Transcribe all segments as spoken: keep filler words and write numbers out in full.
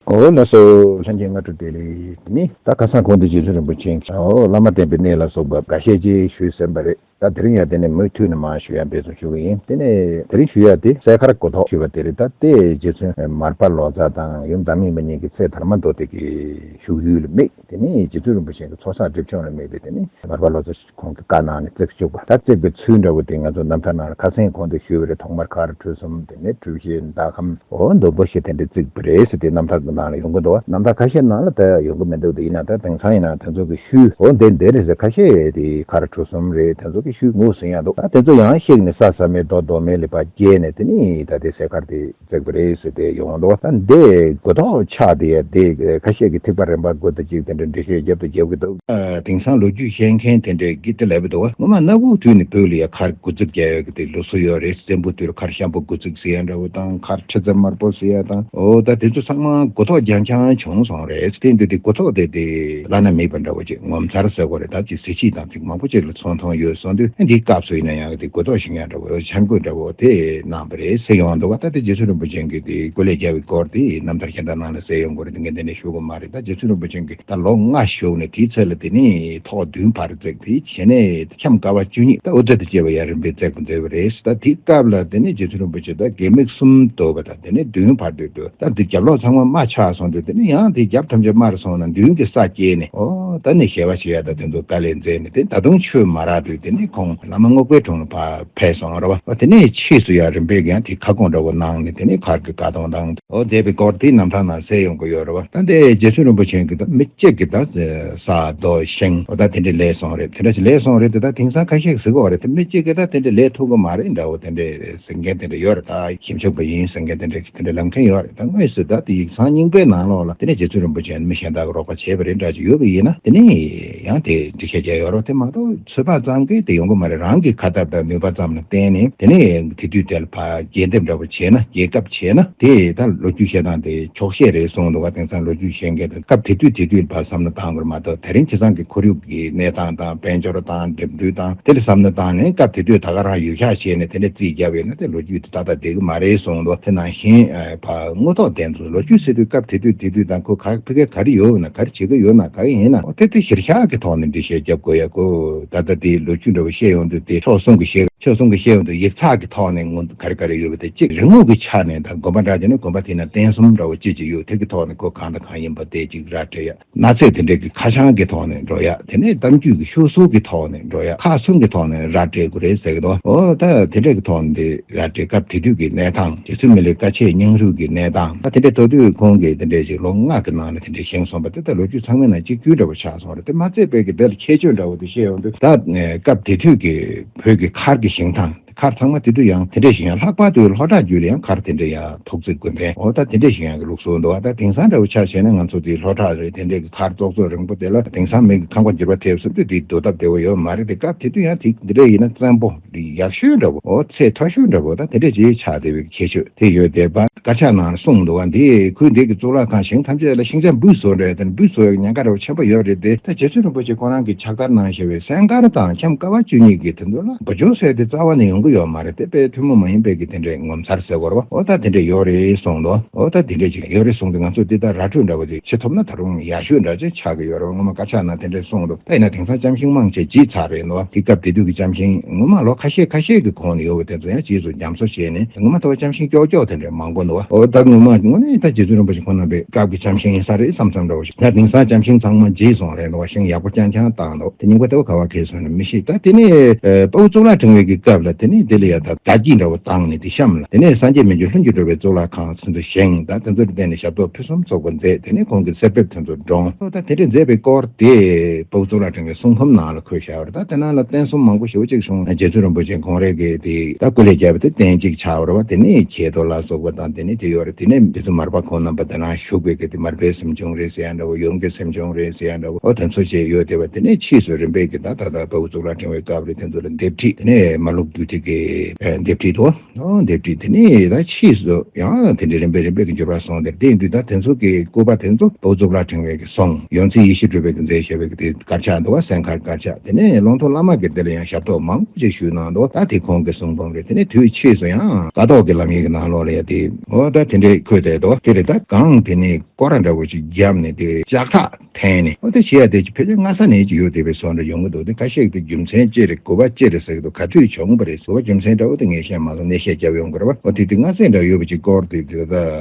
འོ་ལགས་སོ། ལྷན་རྒྱས་སྔ་དྲོ་བདེ་ལེགས། དེ་ནི་ད་ཁ་སང་གོང་དུ་རྗེ་བཙུན་རིན་པོ་ཆེ་གིས་འོ་བླ་མ་བསྟེན་པའི་གནས་ལ་སོགས་པ་འགའ་ཤས་ཅིག་ཞུས་ཟིན་པ་རེད། ད་དེ་རིང་ཡང་དེ་ནས་མུ་མཐུད་ནས་མར་ཞུ་ཡ་འབད་བརྩོན་ཞུ་གི་ཡིན། དེ་ནས་དེ་རིང་ཞུ་ཡ་དེ་སྲས་མཁར་དགུ་ཐོག་ཞུས་པ་དེ་རེད། ད་ལྟའི་རྗེ་བཙུན་མར་པ་ལོ་ཙཱ་དང་ཡུམ་བདག་མེད་མ་གཉིས་ཀྱི་ཚེ་དར་མ་མདོ་སྡེ་གི་བཞུགས་ཡུལ་ལ་དམིགས། དེ་ནས་རྗེ་བཙུན་རིན་པོ་ཆེ་གི་ཚོགས་བསགས་སྒྲིབ་སྦྱོང་ལ་དམིགས་ཏེ། དེ་ནས་མར་པ་ལོ་ཙཱ་ཁོང་གི་བཀའ་གནང་ནས་བརྩེགས་བཅུག་པ། ད་བརྩེགས་པའི་ཚུལ་འདྲ་བོ་དེ་ང་ཚོ་རྣམ་ཐར་ནང་ལ་ཁ་སང་གོང་དུ་ཞུས་པ་རེད། ཐོག་མར་མཁར་གྲུ་གསུམ། དེ་ནས་གྲུ་བཞི་མདའ་ཁམས། འོ་མདོ་སྦོ་ཞེས་དེ་འདྲ་བརྩིགས་པ་རེད་ཟེར་དེ་རྣམ་ཐར་གྱི་ནང་ལ་ཡོང་གི་འདུག་རྣམ་ཐར་ཁ་ཤས་ནང་ལ་ད་ཡོང་གི་མི་འདུག་དེ་ཡིན་ན་ད་དེང་སང་ཡིན་ན་དེ་ཚོ་གི་ཤུལ་འོ་འདི་འདི་རེད་ཟེར། ཁ་ཤས་དེ་མཁར་གྲུ་གསུམ་རེད། དེ་ཚོ་གི་ཤུལ་ངོས་ཟིན་ཡ་འདུག་ད་དེ་ཚོ་ཡང་གཤེགས་ནས་ས་ཟབ་མོའི་མདོ་མདོ་སྨད་ལ་ཕར་བསྐྱལ་ནས། དེ་ནས་ད་དེ་སྲས་མཁར་དེ་བརྩིགས་པ་རེད་ཟེར་དེ་ཡོང་འདུག་ད་འདི་དགུ་ཐོག་ཆགས་དེ་ཡ་དེ་ཁ་ཤས་ཀྱིས་ཐེག་པ་རིམ་པ་དགུ་དང་གཅིག་དེ་འདྲ་འགྲེལ་བཤད་རྒྱབ་དང་རྒྱབ་ཀྱི་འདུག་ཨ། དེང་སང་ལོ་རྒྱུས་བཤད་མཁན་དེ་འདྲས་ཀྱིས་དེ་ལབ་འདུག་ངོ་མ་གནའ་བོའི་དུས་ནས་བོད་ལ་ཡ་མཁར་དགུ་བརྩེགས་རྒྱག་ཡ་གི་དེ་ལུགས་སྲོལ་ཡོད་རེད། བཙན་པོའི་དུས་ལ་མཁར་ཤམ་བུ་དགུ་བརྩེགས་ཟེར་ཡ་འདྲ་བོ་དང་། མཁར་ཁྲི་རྩེ་དམར་པོ་ཟེར་ཡ་དང་། འོ་ད་དེ་ཚོ་ཚང་མ་དགུ་ཐོག་རྒྱང་རྐྱང་བྱུང་སོང་རེད། དེ་འདི་དེ་དགུ་ཐོག་དེ་དེ་བླ་ན་མེད་པ་འདྲ་བོ་ཅིག་ངོ་མཚར་ཟེར་དགོས་རེད། ད་ཅིག་གཟི་བརྗིད་དང་ཅིག་མང་པོ་ཅིག་ལ་མཚོན་ཐོག་ཡོད་སོང་དུས། འདིའི་སྐབས་སུ་ཡིན་ན་ཡང་དེ་དགུ་ཐོག་ཞིག་ཡང་འདྲ་བོ་འཆར་འགོད་འདྲ་བོ་དེ་གནང་བ་རེད་ཟེར་ཡོང་འདུག་ད་དེ་རྗེ་བཙུན་རིན་པོ་ཆེ་གིས་དེ་སྐུ་ལས་བསྐྱལ་བའི་སྐོར་དེ་རྣམ་ཐར་གཞན་དག་ནང་ལ་གསལ་ཡོང་གི་རེད། དེ་ངས་འདི་ནས་ཞུ་དགོས་མ་རེད། ད་རྗེ་བཙུན་རིན་པོ་ཆེ་གིས་ད་ལོ་ལྔ་བཞུགས་ནས་དེའི་ཚེ་ལ་དེ་ནས་ཐོག་བདུན་བར་བརྩེགས། དེའི་བྱས་ནས་ཁྱམས་ཀ་བ་བཅུ་གཉིས། ད་ཨུ་ཏྲ་དང་བཅས་པ་ཡང་རིམ་པས་བརྩེགས་པ་མཛད་པ་རེད། ད་དེའི་སྐབས་ལ་དེ་ནས་རྗེ་བཙུན་རིན་པོ་ཆེ་ད་དགེ་མིག་གསུམ་འདུག་པ། ད་དེ་ནས་བདུན་བར་དུ་འདུག་ད་འདི་རྒྱབ་ལོགས་ཚང་མ་དམའ་ཆགས་སོང་དུས། དེ་ནས་ཡང་དེ་རྒྱབ་ཐམས་ཅད་དམའ་རུ་སོང་ནས་མདུན་གྱི་ས་བསྐྱལ་ནས། འོ་ད་ནི་ཞལ་བ་བཞེས་ཡ་ད་དེ་ཚོ་དཀའ་ལས་མཛད་ནས། དེ་ད་དུང་ཆོས་མ་རག་དུས་དེ་ནས་ཁོང་བླ་མ་རྔོག་པའི་དྲུང་ལ་ཕར་ཕེབས་སོང་རེད་པ། འོ་དེ་ནས་ཕྱིས་སུ་ཡང་རིམ་པས་ཀྱང་དེ་ཁ་སྐོང་འདྲ་བོ་གནང་ནས། དེ་ནས་མཁར་གྱི་བཀའ་གདམས་དང་འོ་མཛད་པའི་སྐོར་དེ་རྣམ་ཐར་ནང་གསལ་ཡོང་གི་ཡོད་རེད་པ། ད་འདི་རྗེ་བཙུན་རིན་པོ་ཆེ་གིས་ད་མི་གཅིག་གིས་ད་ས་རྡོ་ཤིང་འོ་ད་དེ་འདྲས་ལས་སོང་རེད། དེ་འདྲ་ཞིག་ལས་སོང་རེད་དེ། ད་དེང་སང་ཁ་ཤས་ཟེར་གི་ཡོད་རེད། དེ་མི་གཅིག་གིས་ད་དེ་འདྲས་ལས་ཐུབ་གི་མ་རེད་འདྲ་བོ་དེ་འདྲས་ཟེར་མཁན་དེ་འདྲ་ཡོད་རེད། ད་ཞིབ་འཇུག་པ་ཡིན་ཟེར་མཁན་དེ་འདྲས་དེ་འདྲས་ལབ་མཁན་ཡོད་རེད། ད་དངོས་སུ་ད་དེ་ཡིག་ཚང་རྙིང་པའི་ནང་ལོགས་ལ་དེ་ནས་རྗེ་བཙུན་རིན་པོ་ཆེ་མི་གཞན་དག་གིས་རོགས་པ་བྱས་པ་རེད་འདྲ་ཅིག་ཡོད་པ་ཡིན་ན། དེ་ནས་ཡང་དེ་འགྲེལ་བཤད་བརྒྱབ་ཡོད་རེད། དེ་མ་གཏོགས་ཚོད་དཔག་ཙམ་གྱིས་དེ་ཡོང་གི་མ་རེད། རང་གི་ཁ་སྟབས་དང་ནུས་པ་ཙམ་ལ་བརྟེན་ནས། དེ་ནས་དེ་དུས་དེ་ལ་ཕར་རྒྱས་འདེབས་འདྲ་བོ་བྱས་ན། རྒྱས་སྐབས་བྱས་ན་དེ་ད་ལོ་རྒྱུས་བཤད་སྟངས་དེ་འཁྱོག་བཤད་རེད་གསུངས་འདུག་པ། དེང་སང་ལོ་རྒྱུས་བཤད་མཁན་དེ་སྐབས་དེ་དུས་དེ་དུས་ལ་ཕར་བསམ་བློ་བཏང་དགོས་རེད་མ་གཏོགས། དེ་རིང་ཁ་སང་གི་ཁོར་ཡུག་གི་གནས་སྟངས་དང་དཔལ་འབྱོར་དང་འགྲིམ་འགྲུལ་དང་དེ་ལ་བསམ་བློ་བཏང་ནས། སྐབས་དེ་དུས་ད་ག་རང་ཡོད་ཤག་བྱས་ནས་དེ་འདྲ་རྩིས་བརྒྱབ་ཡོད་ན་དེ་ལོ་རྒྱུས་དེ་ཏག་ཏག་བསྡད་གི་མ་རེད་གསུངས་འདུག་དེ་ནང་བཞིན་ཨ་ཕར་དངོས་ཐོག་དེ་ཚོ་ལོ་རྒྱུས་ཟེར་དུས་སྐབས་དེ་དུས་དེ་དུས་དང་ཁོ་ག་ཕ་གི་ག་རེ་ཡོད་ན། ག་རེ་བྱེད་ཀྱི་ཡོད་ན། ག་རེ་ཡིན་ན། འོ་དེ་དེ་གཞིར་བཞག་གི་ཐོག་ནས་འགྲེལ་བཤད་རྒྱབ་དགོས་ཡ་གོ། ད་ལྟ་དེ་ལོ་རྒྱུས་འདྲ་བོ་བཤད་ཡོང་དུས་དེ་ཕྱོགས་གསུམ་གྱི་བཤད། ཕྱོགས་གསུམ་གྱི་བཤད་ཡོང་དུས་ཡིག་ཚགས་ཀྱི་ཐོག་ནས་ངོ་ག་རེ་ག་རེ་ཡོད་པ་དེ་གཅིག་རིག་དངོས་ཀྱི་ཆ་ནས་དང་དགོན་པ་འདྲ་བྱས་ན་དགོན་པ་དེ་ན་རྟེན་གསུམ་འདྲ་བོ་ཅིག་ཅིག་ཡོད། དེ་གི་ཐོག་ནས་ཁོ་གང་དང་གང་ཡིན་པ་དེ་གཅིག་ར་སྤྲད་ཡ། ན་ཚོད་དེ་འདྲས་ཀྱི་ཁ་བྱང་གི་ཐོག་ནས་འགྲོ་ཡ། དེ་ནས་གཏམ་རྒྱུད་ཀྱི་ཤོག་ཟུར་གྱི་ཐོག་ནས་འགྲོ་ཡ། ཁག་གསུམ་གྱི་ཐོག་ནས་ར་སྤྲད་དགོས་རེད་ཟེར་གི་འདུག་འོ་ད་དེ་འདྲས་ཀྱི་ཐོག་ནས་དེ་ར་སྤྲད། སྐབས་དེ་དུས་ཀྱི་གནས་སྟངས། རྗེ་བཙུན་མི་ལའི་བཀའ་ཆད་སྙིང་རུས་ཀྱི་གནས་སྟངས། ད་དེ་འདྲས་ཐོག་དུས་ཁོང་གིས་དེ་འདྲས་ཞིག་ལོ་ལྔ་གི་ནང་ནས་དེ་འདྲས་བཞེངས་སོང་བ་དེ་ད་ལོ་རྒྱུས་ཚང་མའི་ནང་གཅིག་གྱུར་འདྲ་བོ་ཆགས་སོང་རེད། དེ་མ་ཚད་པའི་གི་དེ་ལ་ཁྱད་ཆོས་འདྲ་བོ་དེ་བཤད་ཡོང་དུས། ད་སྐབས་དེ་དུས་ཀྱི་བོད་ཀྱི་མཁར་གྱི་བཞེངས་སྟངས། མཁར་ཚང་མ་དེ་དུས་ཡང་དེ་འདྲས་ཞིག་ཡང་། ལྷག་པར་དུ་ལྷོ་བྲག་རྒྱུད་ལ་ཡང་མཁར་དེ་འདྲས་ཡང་ཐོག་བརྩེགས་དགོན་སྡེ་འོ་ད་དེ་འདྲས་ཞིག་ཡང་གི་ལུགས་སྲོལ་འདུག་ད་དེང་སང་འདྲ་བོ་ཆ་བཞག་ན་ང་ཚོ་དེ་ལྷོ་བྲག་རེད། དེ་འདྲས་ཀྱི་མཁར་བཙོག་བཙོག་རིང་པོ་དེ་ལ་དེང་སང་མི་གི་ཁང་པ་འགྱུར་བ་ཐེབས་ཟེར་དུས་དེ་སྡུག་ཐབས་བདེ་བོ་ཡོད་མ་རེད། དེ་སྐབས་དེ་དུས་ཡང་དེ་འདི་འདྲས་ཡིན་ན་བཙན་པོ་ཡག་ཤོས་འདྲ་བོ། འོ་ཚད་མཐོ་ཤོས་འདྲ་བོ། ད་དེ་འདྲས་ཅིག་ཆགས་བསྡད་པའི་ཁྱད་ཆོས་དེ་ཡོད་བསྡད་པ། དཀར་ཆག་ནང་གསུངས་འདུག་བ། འདི་ཁུལ་འདི་གི་གཙུག་ལག་ཁང་ཞིང་ཐམས་ཅད་ལ་ཤིང་ཆ་འབུས་བཟོ་འདྲ་དང་འབུས་བཟོ་ཡག་ཉེན་ཁ་རབ་ཆེན་པོ་ཡོད་རེད་དེ། ད་རྗེ་བཙུན་རིན་པོ་ཆེ་ཁོ་རང་གི་ཕྱག་བསྟར་གནང་བཞིན་པའི་སྲས་མཁར་དང་ཁྱམས་ཀ་བ་བཅུ་གཉིས་ཀྱི་དེ་ཚོ་ལ་འབུ་འཇོམས་ཟེར་དེ་རྩ་བ་ནས་ཡོང་གི་ཡོད་མ་རེད་དེ། དཔེ་ཐུན་མོང་མ་ཡིན་པའི་གི་དེ་འདྲའི་ངོ་མཚར་ཟེར་དགོས་རེད་བ། འོ་ད་དེ་འདྲ་ཡོད་རེད་གསུངས་འདུག་འོ་ད་དེ་འདྲ་ཅིག་ཡོད་རེད་གསུངས་ཏེ། ང་ཚོ་འདི་ལྟར་ར་སྤྲོད་འདྲ་བོ་ཅིག་བྱེད་ཐུབ་ན་ད་རུང་ཡག་ཤོས་འདྲ་ཅིག་ཆགས་ཀྱི་ཡོད་རེད་བ། སྔོན་མ་དཀར་ཆག་ནང་དེ་འདྲ་གསུངས་འདུག་ད་ཡིན་ན་དེང་སང་ལྕམ་ཤིང་མང་ཆེ་བརྗེད་ཚར་རེད་འདུག་བ། དེ་སྐབས་དེ་དུས་ཀྱི་ལྕམ་ཤིང་ངོ་མ་ལོ་ཁ་ཤས་ཁ་ཤས་ཀྱི་གོང་ནས་ཡོད་པ་དེ་ཚོ་ཡང་རྗེས་སུ་རྒྱ་མཚོ་བྱས་ནས། ངོ་མ་ད་བ་ལྕམ་ཤིང་ཀྱོག་ཀྱོག་དེ་འདྲ་མང་པོ་འདུག་བ། འོ་ད་ངོ་མ་དངོས་གནས་ད་རྗེ་བཙུན་རིན་པོ་ཆེ་ཁོང་རྣམ་པའི་སྐབས་ཀྱི་ལྕམ་ཤིང་ཡིན་ས་རེད་བསམ་བསམ་འདྲ་བོ་ཞིག་ད་དེང་སང་ལྕམ་ཤིང་ཚང་མ་བརྗེད་སོང་རེད་འདུག་བ། ཤིང་ཡག་པོ་རྐྱང་རྐྱང་བཏང་འདུག་དེ་རྙིང་པ་ལྟ་བུ་ག་བ་གས་སོང་ན་མི་ཤེས། ད་དེ་ནས་དཔའ་བོ་གཙུག་ལག་ཕྲེང་བའི་གི་སྐབས་ལ་དེ་ནས་དེ་ལ་ཡ་ད་དར་རྒྱས་འདྲ་བོ་བཏང་ནས་དེ་གཤམ་ལ་དེ་ནས་སངས་རྒྱས་མི་འགྱུར་ལྷུན་གྱིས་གྲུབ་པའི་གཙུག་ལག་ཁང་ཚོ་བཞེངས། ད་དེ་ཚོ་ལ་བརྟེན་ནས་ཞབས་ཏོག་ཕུན་སུམ་ཚོགས་པ་མཛད། དེ་ནས་ཁོང་གི་གསེར་ཕེབས་དེ་ཚོ་བཀྲོངས། ད་དེ་འདྲ་མཛད་པའི་སྐོར་དེ་དཔའ་བོ་གཙུག་ལག་ཕྲེང་བའི་གསུང་འབུམ་ནང་ལ་འཁོད་བཞག་པ་རེད། ད་དེ་ནང་ལ་རྟེན་གསུམ་མང་པོ་ཞེ་པོ་ཅིག་བྱུང་། རྗེ་བཙུན་རིན་པོ་ཆེ་ཁོང་རང་གི་དེ་ད་སྐུ་ལས་བརྒྱབ་པ་དེ་རྟེན་གཅིག་ཆགས་པ་རེད་བ། དེ་ནས་ཁྱེད་དོ་ལ་སོགས་པ་དང་། དེ་ནས་དེ་ཡོད་རེད། དེ་ནས་རྗེ་བཙུན་མར་པ་ཁོང་རྣམ་པ་དེ་ནང་བཞུགས་པའི་གི་དེ་མར་པའི་གཟིམ་ཆུང་རེད་ཟེར་ཡ་འདྲ་བོ། ཡུམ་གྱི་གཟིམ་ཆུང་རེད་ཟེར་ཡ་འདྲ་བོ། འོ་དེ་ཚོ་ཞིག་ཡོད་བསྡད་པ། དེ་ནས་ཕྱིས་སུ་རིམ་པས་ཀྱི་ད་ད་ལྟ་དཔའ་བོ་གཙུག་ལག་ཕྲེང་བའི་སྐབས་རེད། དེ་ཚོ་ལ་ལྡེབས་བྲིས། དེ་ནས་མ་ལུག་བདུད་རྩི་ གི་ཨ་ལྡེབས་བྲིས་དོ། ཨོ་ལྡེབས་བྲིས་དེ་ནས་ད་ཕྱིས་སུ་ཡང་དེ་འདྲའི་རིམ་པས་རིམ་པས་ཀྱི་འགྱུར་བ་སོང་སྟེ། དེ་ཡིན་དུས་ད་དེ་ཚོ་གི་སྐུ་པར་དེ་ཚོ་དཔའ་བོ་གཙུག་ལག་ཕྲེང་བའི་གི་གསུང་། ཡོངས་འཛིན་ཡེ་ཤེས་སྒྲུབ་པའི་གི་མཛད་བྱ་བའི་གི་དེ་དཀར་ཆག་འདུག་བ། སྲས་མཁར་དཀར་ཆག་དེ་ནས་ལུང་རྟོགས་བླ་མ་གིས་དེ་ལ་ཡང་ཞབས་ཏོག་མང་པོ་ཅིག་ཞུས་གནང་འདུག་ད་དེ་ཁོང་གི་གསུང་འབུམ་རེད། དེ་ནས་དུས་ཕྱིས་སུ་ཡང་ཀཿཐོག་གི་ལམ་ཡིག་གི་ནང་ལོགས་ལ་ཡང་དེ་ཨོ་ད་དེ་འདྲའི་འཁོད་བསྡད་འདུག་དེ་རེད། ད་གང་དེ་ནས་སྐོར་ར་འདྲ་བོ་ཅིག་བརྒྱབ་ནས་དེ་ལྕགས་ཐག་འཐེན་ནས། ཨོ་དེ་བྱེད་ཡ་དེ་ཅིག་ཕལ་ཆེར་སྔ་ས་ནས་ཅིག་ཡོད་བསྡད་པའི་བཟོ་འདྲ་ཡོང་གི་འདུག་དེ་ཁ་ཤས་ཀྱིས་དེ་རྒྱུ་མཚན་ཅི་རེད། དགོས་པ་ཅི་རེད་ཟེར་གི་འདུག་ག་དུས་བྱུང་བ་རེད་ཟེར་བ་རྒྱུ་མཚན་འདྲ་བོ་དེ་ངས་བཤད་མ་སོང་། གནས་བཤད་རྒྱབ་ཡོང་གི་རེད་བ། ཨོ་དེ་དུས་སྔ་ཚེ་འདྲ་ཡོད་པ་ཅིག་སྐོར་དེ་དེ་ད་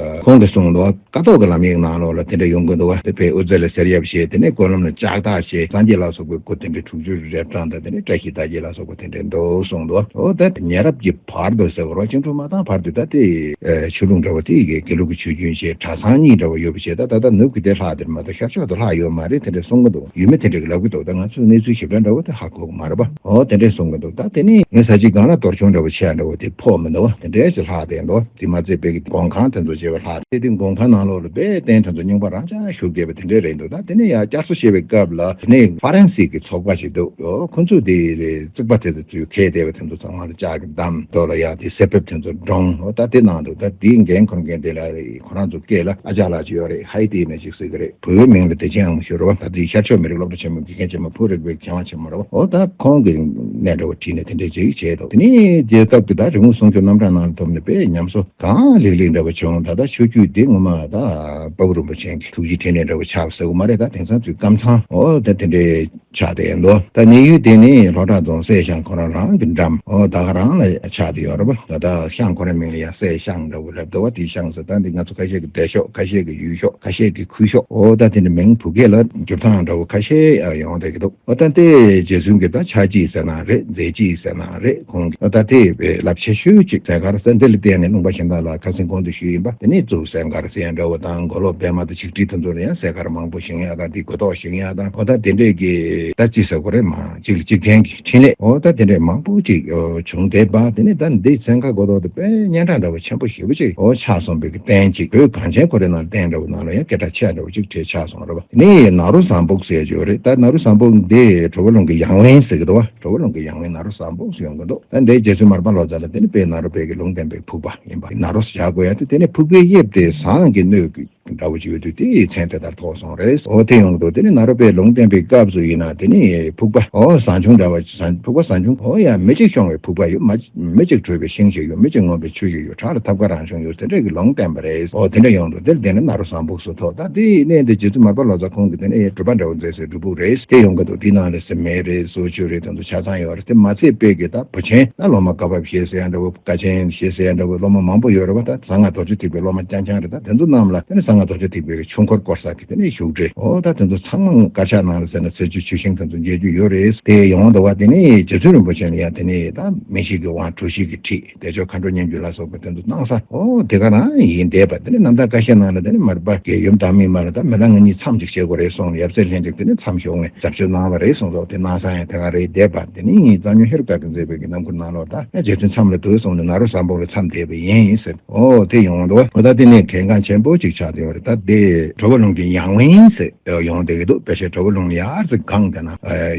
ཁོང་གིས་གསུངས་འདུག་ཀཿཐོག་གི་ལམ་ཡིག་ནང་ལོགས་ལ་དེ་འདྲ་ཡོང་གི་འདུག་བ། དེ་ཕའི་དབུ་རྩེ་ལ་གསེར་གཡབ་བྱས། དེ་ནས་སྐོར་ལམ་ལ་ལྕགས་ཐག་བྱས། སངས་རྒྱས་ལ་སོགས་པའི་སྐུ་དེ་འདྲ་དྲུག་ཅུ་རེ་གྲངས་དང་། དེ་ནས་བཀྲ་ཤིས་རྟགས་བརྒྱད་ལ་སོགས་པ་དེ་འདྲ་འདུག་གསུངས་འདུག་ཨོ་ད་ཉེ་རབས་ཀྱི་བར་དུ་ཟེར་བ་རེད་བ། ཆིག་འཁྲུག་མ་བཏང་བར་དུ་ད་དེ་ཆོས་ལུགས་འདྲ་བོ་དེ་དགེ་ལུགས་ཀྱི་ཆོས་རྒྱུན་བྱས། གྲྭ་ཚང་གཉིས་འདྲ་བོ་ཡོད་པ་བྱས། ད་ད་ལྟ་ནུབ་ཀྱི་དེ་ལྷག་དེར་མ་གཏོགས་ཤར་ཕྱོགས་དུ་ལྷག་ཡོད་མ་རེད། དེ་འདྲ་གསུང་གི་འདུག་ཡུལ་མི་དེ་འདྲ་གིས་ལབ་ཀྱི་འདུག་ད་ང་ཚོས་གནས་ཚུལ་ཞིབ་ཕྲ་འདྲ་བོ་དེ་ཧ་གོ་གི་མ་རེད་པ། ཨོ་དེ་འདྲས་གསུང་གི་འདུག་ད་དེ་ནས་ངས་ཟ་ཅིག་སྒང་ལ་གཏོར་ཆུང་འདྲ་བོ་ཆེ་འདྲ་བོ་དེ་ཕོག་མི་འདུག་བ། དེ་འདྲས་ཅིག་ལྷག་བསྡད་འདུག་དེ་མ་ཚད་པའི་གི་སྒོམ་ཁང་དེ་ཚོ་བྱས་པ་ལྷག་དེ། དེ་སྒོམ་ཁང་ནང་ལོགས་ལ་དཔེ་རྟེན་དེ་ཚོ་རྙིང་པ་རང་ཅག་བཞུགས་བསྡད་པ་དེ་འདྲས་རེད་འདུག་ད་དེ་ནས་ཡང་བསྐྱར་གསོ་བྱེད་པའི་སྐབས་ལ་དེ་ནས་ཧྥ་རན་སི་གི་ཚོགས་པ་ཞིག་འདུག་ཨོ་ཁོ་ཚོས་དེ་རེད། རྩིག་པ་དེ་ཚོ་ཚུར་འཁྱེར་བསྡད་པ་དེ་ཚོ་ཚང་མ་ལ་ལྕགས་ཀྱིས་བསྡམས། ཐོག་ལ་ཡ་དེ་ས་ཕབ་དེ་ཚོ་བཀྲོངས། ཨོ་ད་དེ་ནང་དུ་ད་དེའི་འགན་འཁུར་མཁན་དེ་ལ་རེད། ཁོ་རང་ཚོ་སྐད་ལ་ཨ་ཅག་ལགས་ཅིག་ཡོད་རེད། ཧའི་ཏི་ནས་ཅིག་ཟེར་གི་རེད། བུ་བའི་མིང་ལ་བདེ་ཆེན་དབང་ཕྱུག་རེད་བ། ད་དེ་ཤར་ཕྱོགས་མི་རིགས་སློབ་གྲྭ་ཆེན་མོའི་དགེ་རྒན་ཆེན་མོ། བུ་རིག་པའི་མཁས་དབང་ཆེན་མོ་རེད་བ། ཨོ་ད་ཁོང་གི་གནས་འདྲ་བོ་བྲིས་ནས་དེ་འདྲས་ཅིག་བྱས་འདུག་དེ་ནས་རྒྱལ་ཁབ་ཀྱི་ད་རིག་དངོས་སྲུང་སྐྱོབ་རྣམ་གྲངས་ནང་ལ་ཐོབ་ནས་དཔེ་ཉམས་གསོ་གང་ལེགས་ལེགས་འདྲ་བོ་བྱུང་། ད་ལྟ་ཆོས་བརྒྱུད་འདི་ངོ་མ་ད་དཔའ་བོ་རིན་པོ་ཆེ་གི་ཐུགས་རྗེ་ཕྲིན་ལས་འདྲ་བོ་ཆགས་ཟེར་དགོས་མ་རེད། ད་དེང་སང་དུས་ཀམ་ཚང་ཨོ་ད་དེ་འདྲས་ཆགས་བསྡད་འདུག་ད་གནས་ཡུལ་དེ་ནི་ལྷོ་བྲག་རྫོང་སྲས་ཤང་ཁོ་རང་རང་གི་འགྲམ་ཨོ་ད་ག་རང་ལ་ཆགས་བསྡད་ཡོད་རེད་པ། ད་ད་ཤང་ཁོ་རའི་མིང་ལ་ཡང་སྲས་ཤང་འདྲ་བོ་ལབ་འདུག་བ། དེའི་ཤང་ཟེར་ད་འདི་ང་ཚོ་ཁ་ཤས་ཀྱི་སྡེ་ཤོག་ཁ་ཤས་ཀྱི་ཡུལ་ཤོག་ཁ་ཤས་ཀྱི་ཁུལ་ཤོག་ཨོ་ད་དེ་འདྲ་མིང་བོད་སྐད་ལ་འགྱུར་སྟངས་འདྲ་བོ་ཁ་ཤས་ཡོང་བསྡད་ཀྱི་འདུག་ཨོ་ད་དེ་རྗེ་བཙུན་གྱི་ད་ཆ་གཅིག་ཟེར་ན་རེད། མཛད་གཅིག་ཟེར་ན་རེད། ཁོང་གི་ཨོ་ད་དེ་རླབས་ཆེ་ཤོས་གཅིག་ཟས་མཁར་ཟེར་འདི་ལ་བརྟེན་ནས་ལུང་པ་གཞན་དག་ལ་ཁ་སང་གོང་དུ་ཞུས་ཡིན་པ། དེ་ནས་གཙུག་ཟས་མཁར་ཟེར་ཡ་འདྲ་བོ་དང་། མགོ་ལོག་པདྨ་དང་ཆིག་ཁྲི་དེ་ཚོ་ལ་ཡང་ཟས་མཁར་མང་པོ་བཞེངས་ཡ་དང་། དེ་གོས་ཐོག་བཞེངས་ཡ་དང་། ཨོ་ད་དེ་འདྲས་ཀྱི་ད་ཅི་ཟེར་དགོས་རེད། མ་གཅིག་ལ་གཅིག་བརྟེན་གྱི་ཕྲིན་ལས་ཨོ་ད་དེ་འདྲས་མང་པོ་ཅིག་ཨོ་བྱུང་བསྡད་པ། དེ་ནས་ད་འདི་ཚན་ཁ་གོ་ཐོག་ཏུ་དཔེ་སྙན་གྲགས་འདྲ་བོ་ཆེན་པོ་ཞེ་པོ་ཅིག་ཨོ་ཆགས་སོང་བའི་གི་རྟེན་ཅིག་བོད་གངས་ཅན་ཁོ་རའི་ནང་རྟེན་འདྲ་བོ་ནང་ལ་ཡང་སྐད་གྲགས་ཆེ་འདྲ་བོ་ཅིག་གྲས་ཆགས་སོང་རེད་བ། དེ་ནས་ནཱ་རོ་བཟང་པོ་ཟེར་ཡ་ཅིག་ཡོད་རེད། ད་ནཱ་རོ་བཟང་པོ་འདི་གྲོ་བོ་ལུང་གི་ཡང་དབེན་ཟེར་གི་འདུག་བ། གྲོ་བོ་ལུང་གི་ཡང་དབེན་ནཱ་རོ་བཟང་པོ་ཟེར་ཡོང་གི་འདུག་ད་འདི་རྗེ་བཙུན་མར་པ་ལོ་ཙཱ་ལ་དེ་ནི་དཔལ་ནཱ་རོ་པའི་གི་ལུང་བསྟན་པའི་ཕུག་པ་ཡིན་པ། ནཱ་རོ་ཟེར་བྱ་དགོས་ཡ་དེ། དེ་ནི་ཕུག་པའི་དབྱིབས་དེ་ཟངས་ཀྱི་སྣོད་ཀྱི་འདྲ་བོ་ཅིག་ཡོད་དུས་དེའི་མཚན་དེ་ལྟར་ཐོགས་སོང་རེད། འོ་དེ་ཡོང་གི་འདུག་དེ་ནི་ནཱ་རོ་པས་ལུང་བསྟན་པའི་སྐབས་སུ་ཡིན་ན་དེ་ནི་ཕུག་པ་འོ་ཟངས་ཆུང་འདྲ་བ་ཟངས་ཕུག་པ་ཟངས་ཆུང་འོ་ཡ་མེ་གཅིག་ཤོང་བའི་ཕུག་པ་ཡོད། མ་མེ་གཅིག་བྲུས་པའི་ཤིང་ཞིག་ཡོད། མེ་གཅིག་ངོམས་པའི་ཆུ་ཞིག་ཡོད། བྲག་ལ་ཐབ་ཀ་རང་བྱུང་ཡོད། དེ་འདྲ་གི་ལུང་བསྟན་པ་རེད། འོ་དེ་འདྲ་ཡོང་འདུག་དེར་བརྟེན་ནས་ནཱ་རོ་བཟང་ཕུག་སུ་ཐོགས། ད་དེའི་གནས་འདི་རྗེ་བཙུན་མར་པ་ལོ་ཙཱ་ཁོང་གིས་དེ་ནས་སྒྲུབ་པ་འདྲ་བོ་མཛད་སའི་སྒྲུབ་ཕུག་རེད། དེ་ཡོང་གི་འདུག་དེའི་ནང་ལ་སེ་མེ་རེད། སོ་ཆུ་རེད། དེ་ཚོ་ཆ་ཚང་ཡོད་རེད། དེ་མ་ཚད་པའི་གི་ད་བུ་ཆེན་ད་སློབ་མ་བཀའ་བབས་ཞེས་ཟེར་ཡ་འདྲ་བོ། དཀའ་ཆེན་ཞེས་ཟེར་ཡ་འདྲ་བོ་སློབ་མ་མང་པོ་ཡོད་རེད་བ། ད་གསང་སྔགས་རྡོ་རྗེ་ཐེག་པའི་སློབ་མ་རྐྱང་རྐྱང་རེད། ད་དེ་ཚོ་རྣམས་ལ་དེ་ནི་གསང་སྔགས་རྡོ་རྗེ་ཐེག་པའི་ཆོས་འཁོར་བསྐོར་ས་གི་དེ་ནི་བཞུགས་གྲལ། འོ་ད་དེ་ཚོ་ཚང་མ་དཀར་ཆག་ནང་ལ་ཟེར་ན་ཚེས་བཅུའི་ཆུ་ཤིང་དེ་ཚོ་མཇལ་རྒྱུ་ཡོད་རེད། དེ་ཡོང་འདུག་བ། དེ་ནི་རྗེ་བཙུན་རིན་པོ་ཆེ་ལ་ཡང་དེ་ནི་ད་མི་ཤིགས་ཀྱི་དབང་གྲུ་བཞི་གི་ཁྲིད་བདེ་མཆོག་མཁའ་འགྲོ་སྙན་བརྒྱུད་ལ་སོགས་པ་དེ་ཚོ་གནང་ས། འོ་དེ་ག་རང་ཡིན་བསྡད་པ། དེ་ནི་རྣམ་ཐར་ཁ་ཤས་ནང་ལ་དེ་ནི་མར་པ་གི་ཡུམ་བདག་མེད་མ་ལ་ད་མི་ལ་ང་གཉིས་མཚམས་ཅིག་བྱེད་དགོས་རེད་གསུངས་ནས་ཡབ་སྲས་ལྷན་ཅིག་དེ་ནི་མཚམས་ཞུགས་ནས་ཟབ་ཆོས་གནང་བ་རེད་གསུངས་སོ། དེ་གནང་ས་ཡང་དེ་ག་རེད་བསྡད་པ། དེ་ནི་གཙང་སྨྱོན་ཧེ་རུ་ཀ་གིས་མཛད་པའི་གི་རྣམ་མགུར་ནང་ལོགས་ད་རྗེ་བཙུན་མཚམས་ལ་འདུག་གསུངས་ནས་ནཱ་རོ་བཟང་པོ་ལ་མཚམས་བསྡད་པ་ཡིན་ཟེར། འོ་དེ་ཡོང་འདུག་འོ་ད་དེ་ནས་གལ་འགངས་ཆེན་པོ་ཅིག་ཆགས་བསྡད་པ་རེད། ད་དེ་གྲོ་བོ་ལུང་གི་ཡང་དབེན་ཟེར་ཡོང་བསྡད་ཀྱི་འདུག་དཔེ་ཆ་གྲོ་བོ་ལུང་ལ་ཡར་ཙི་སྒང་དེ་ན་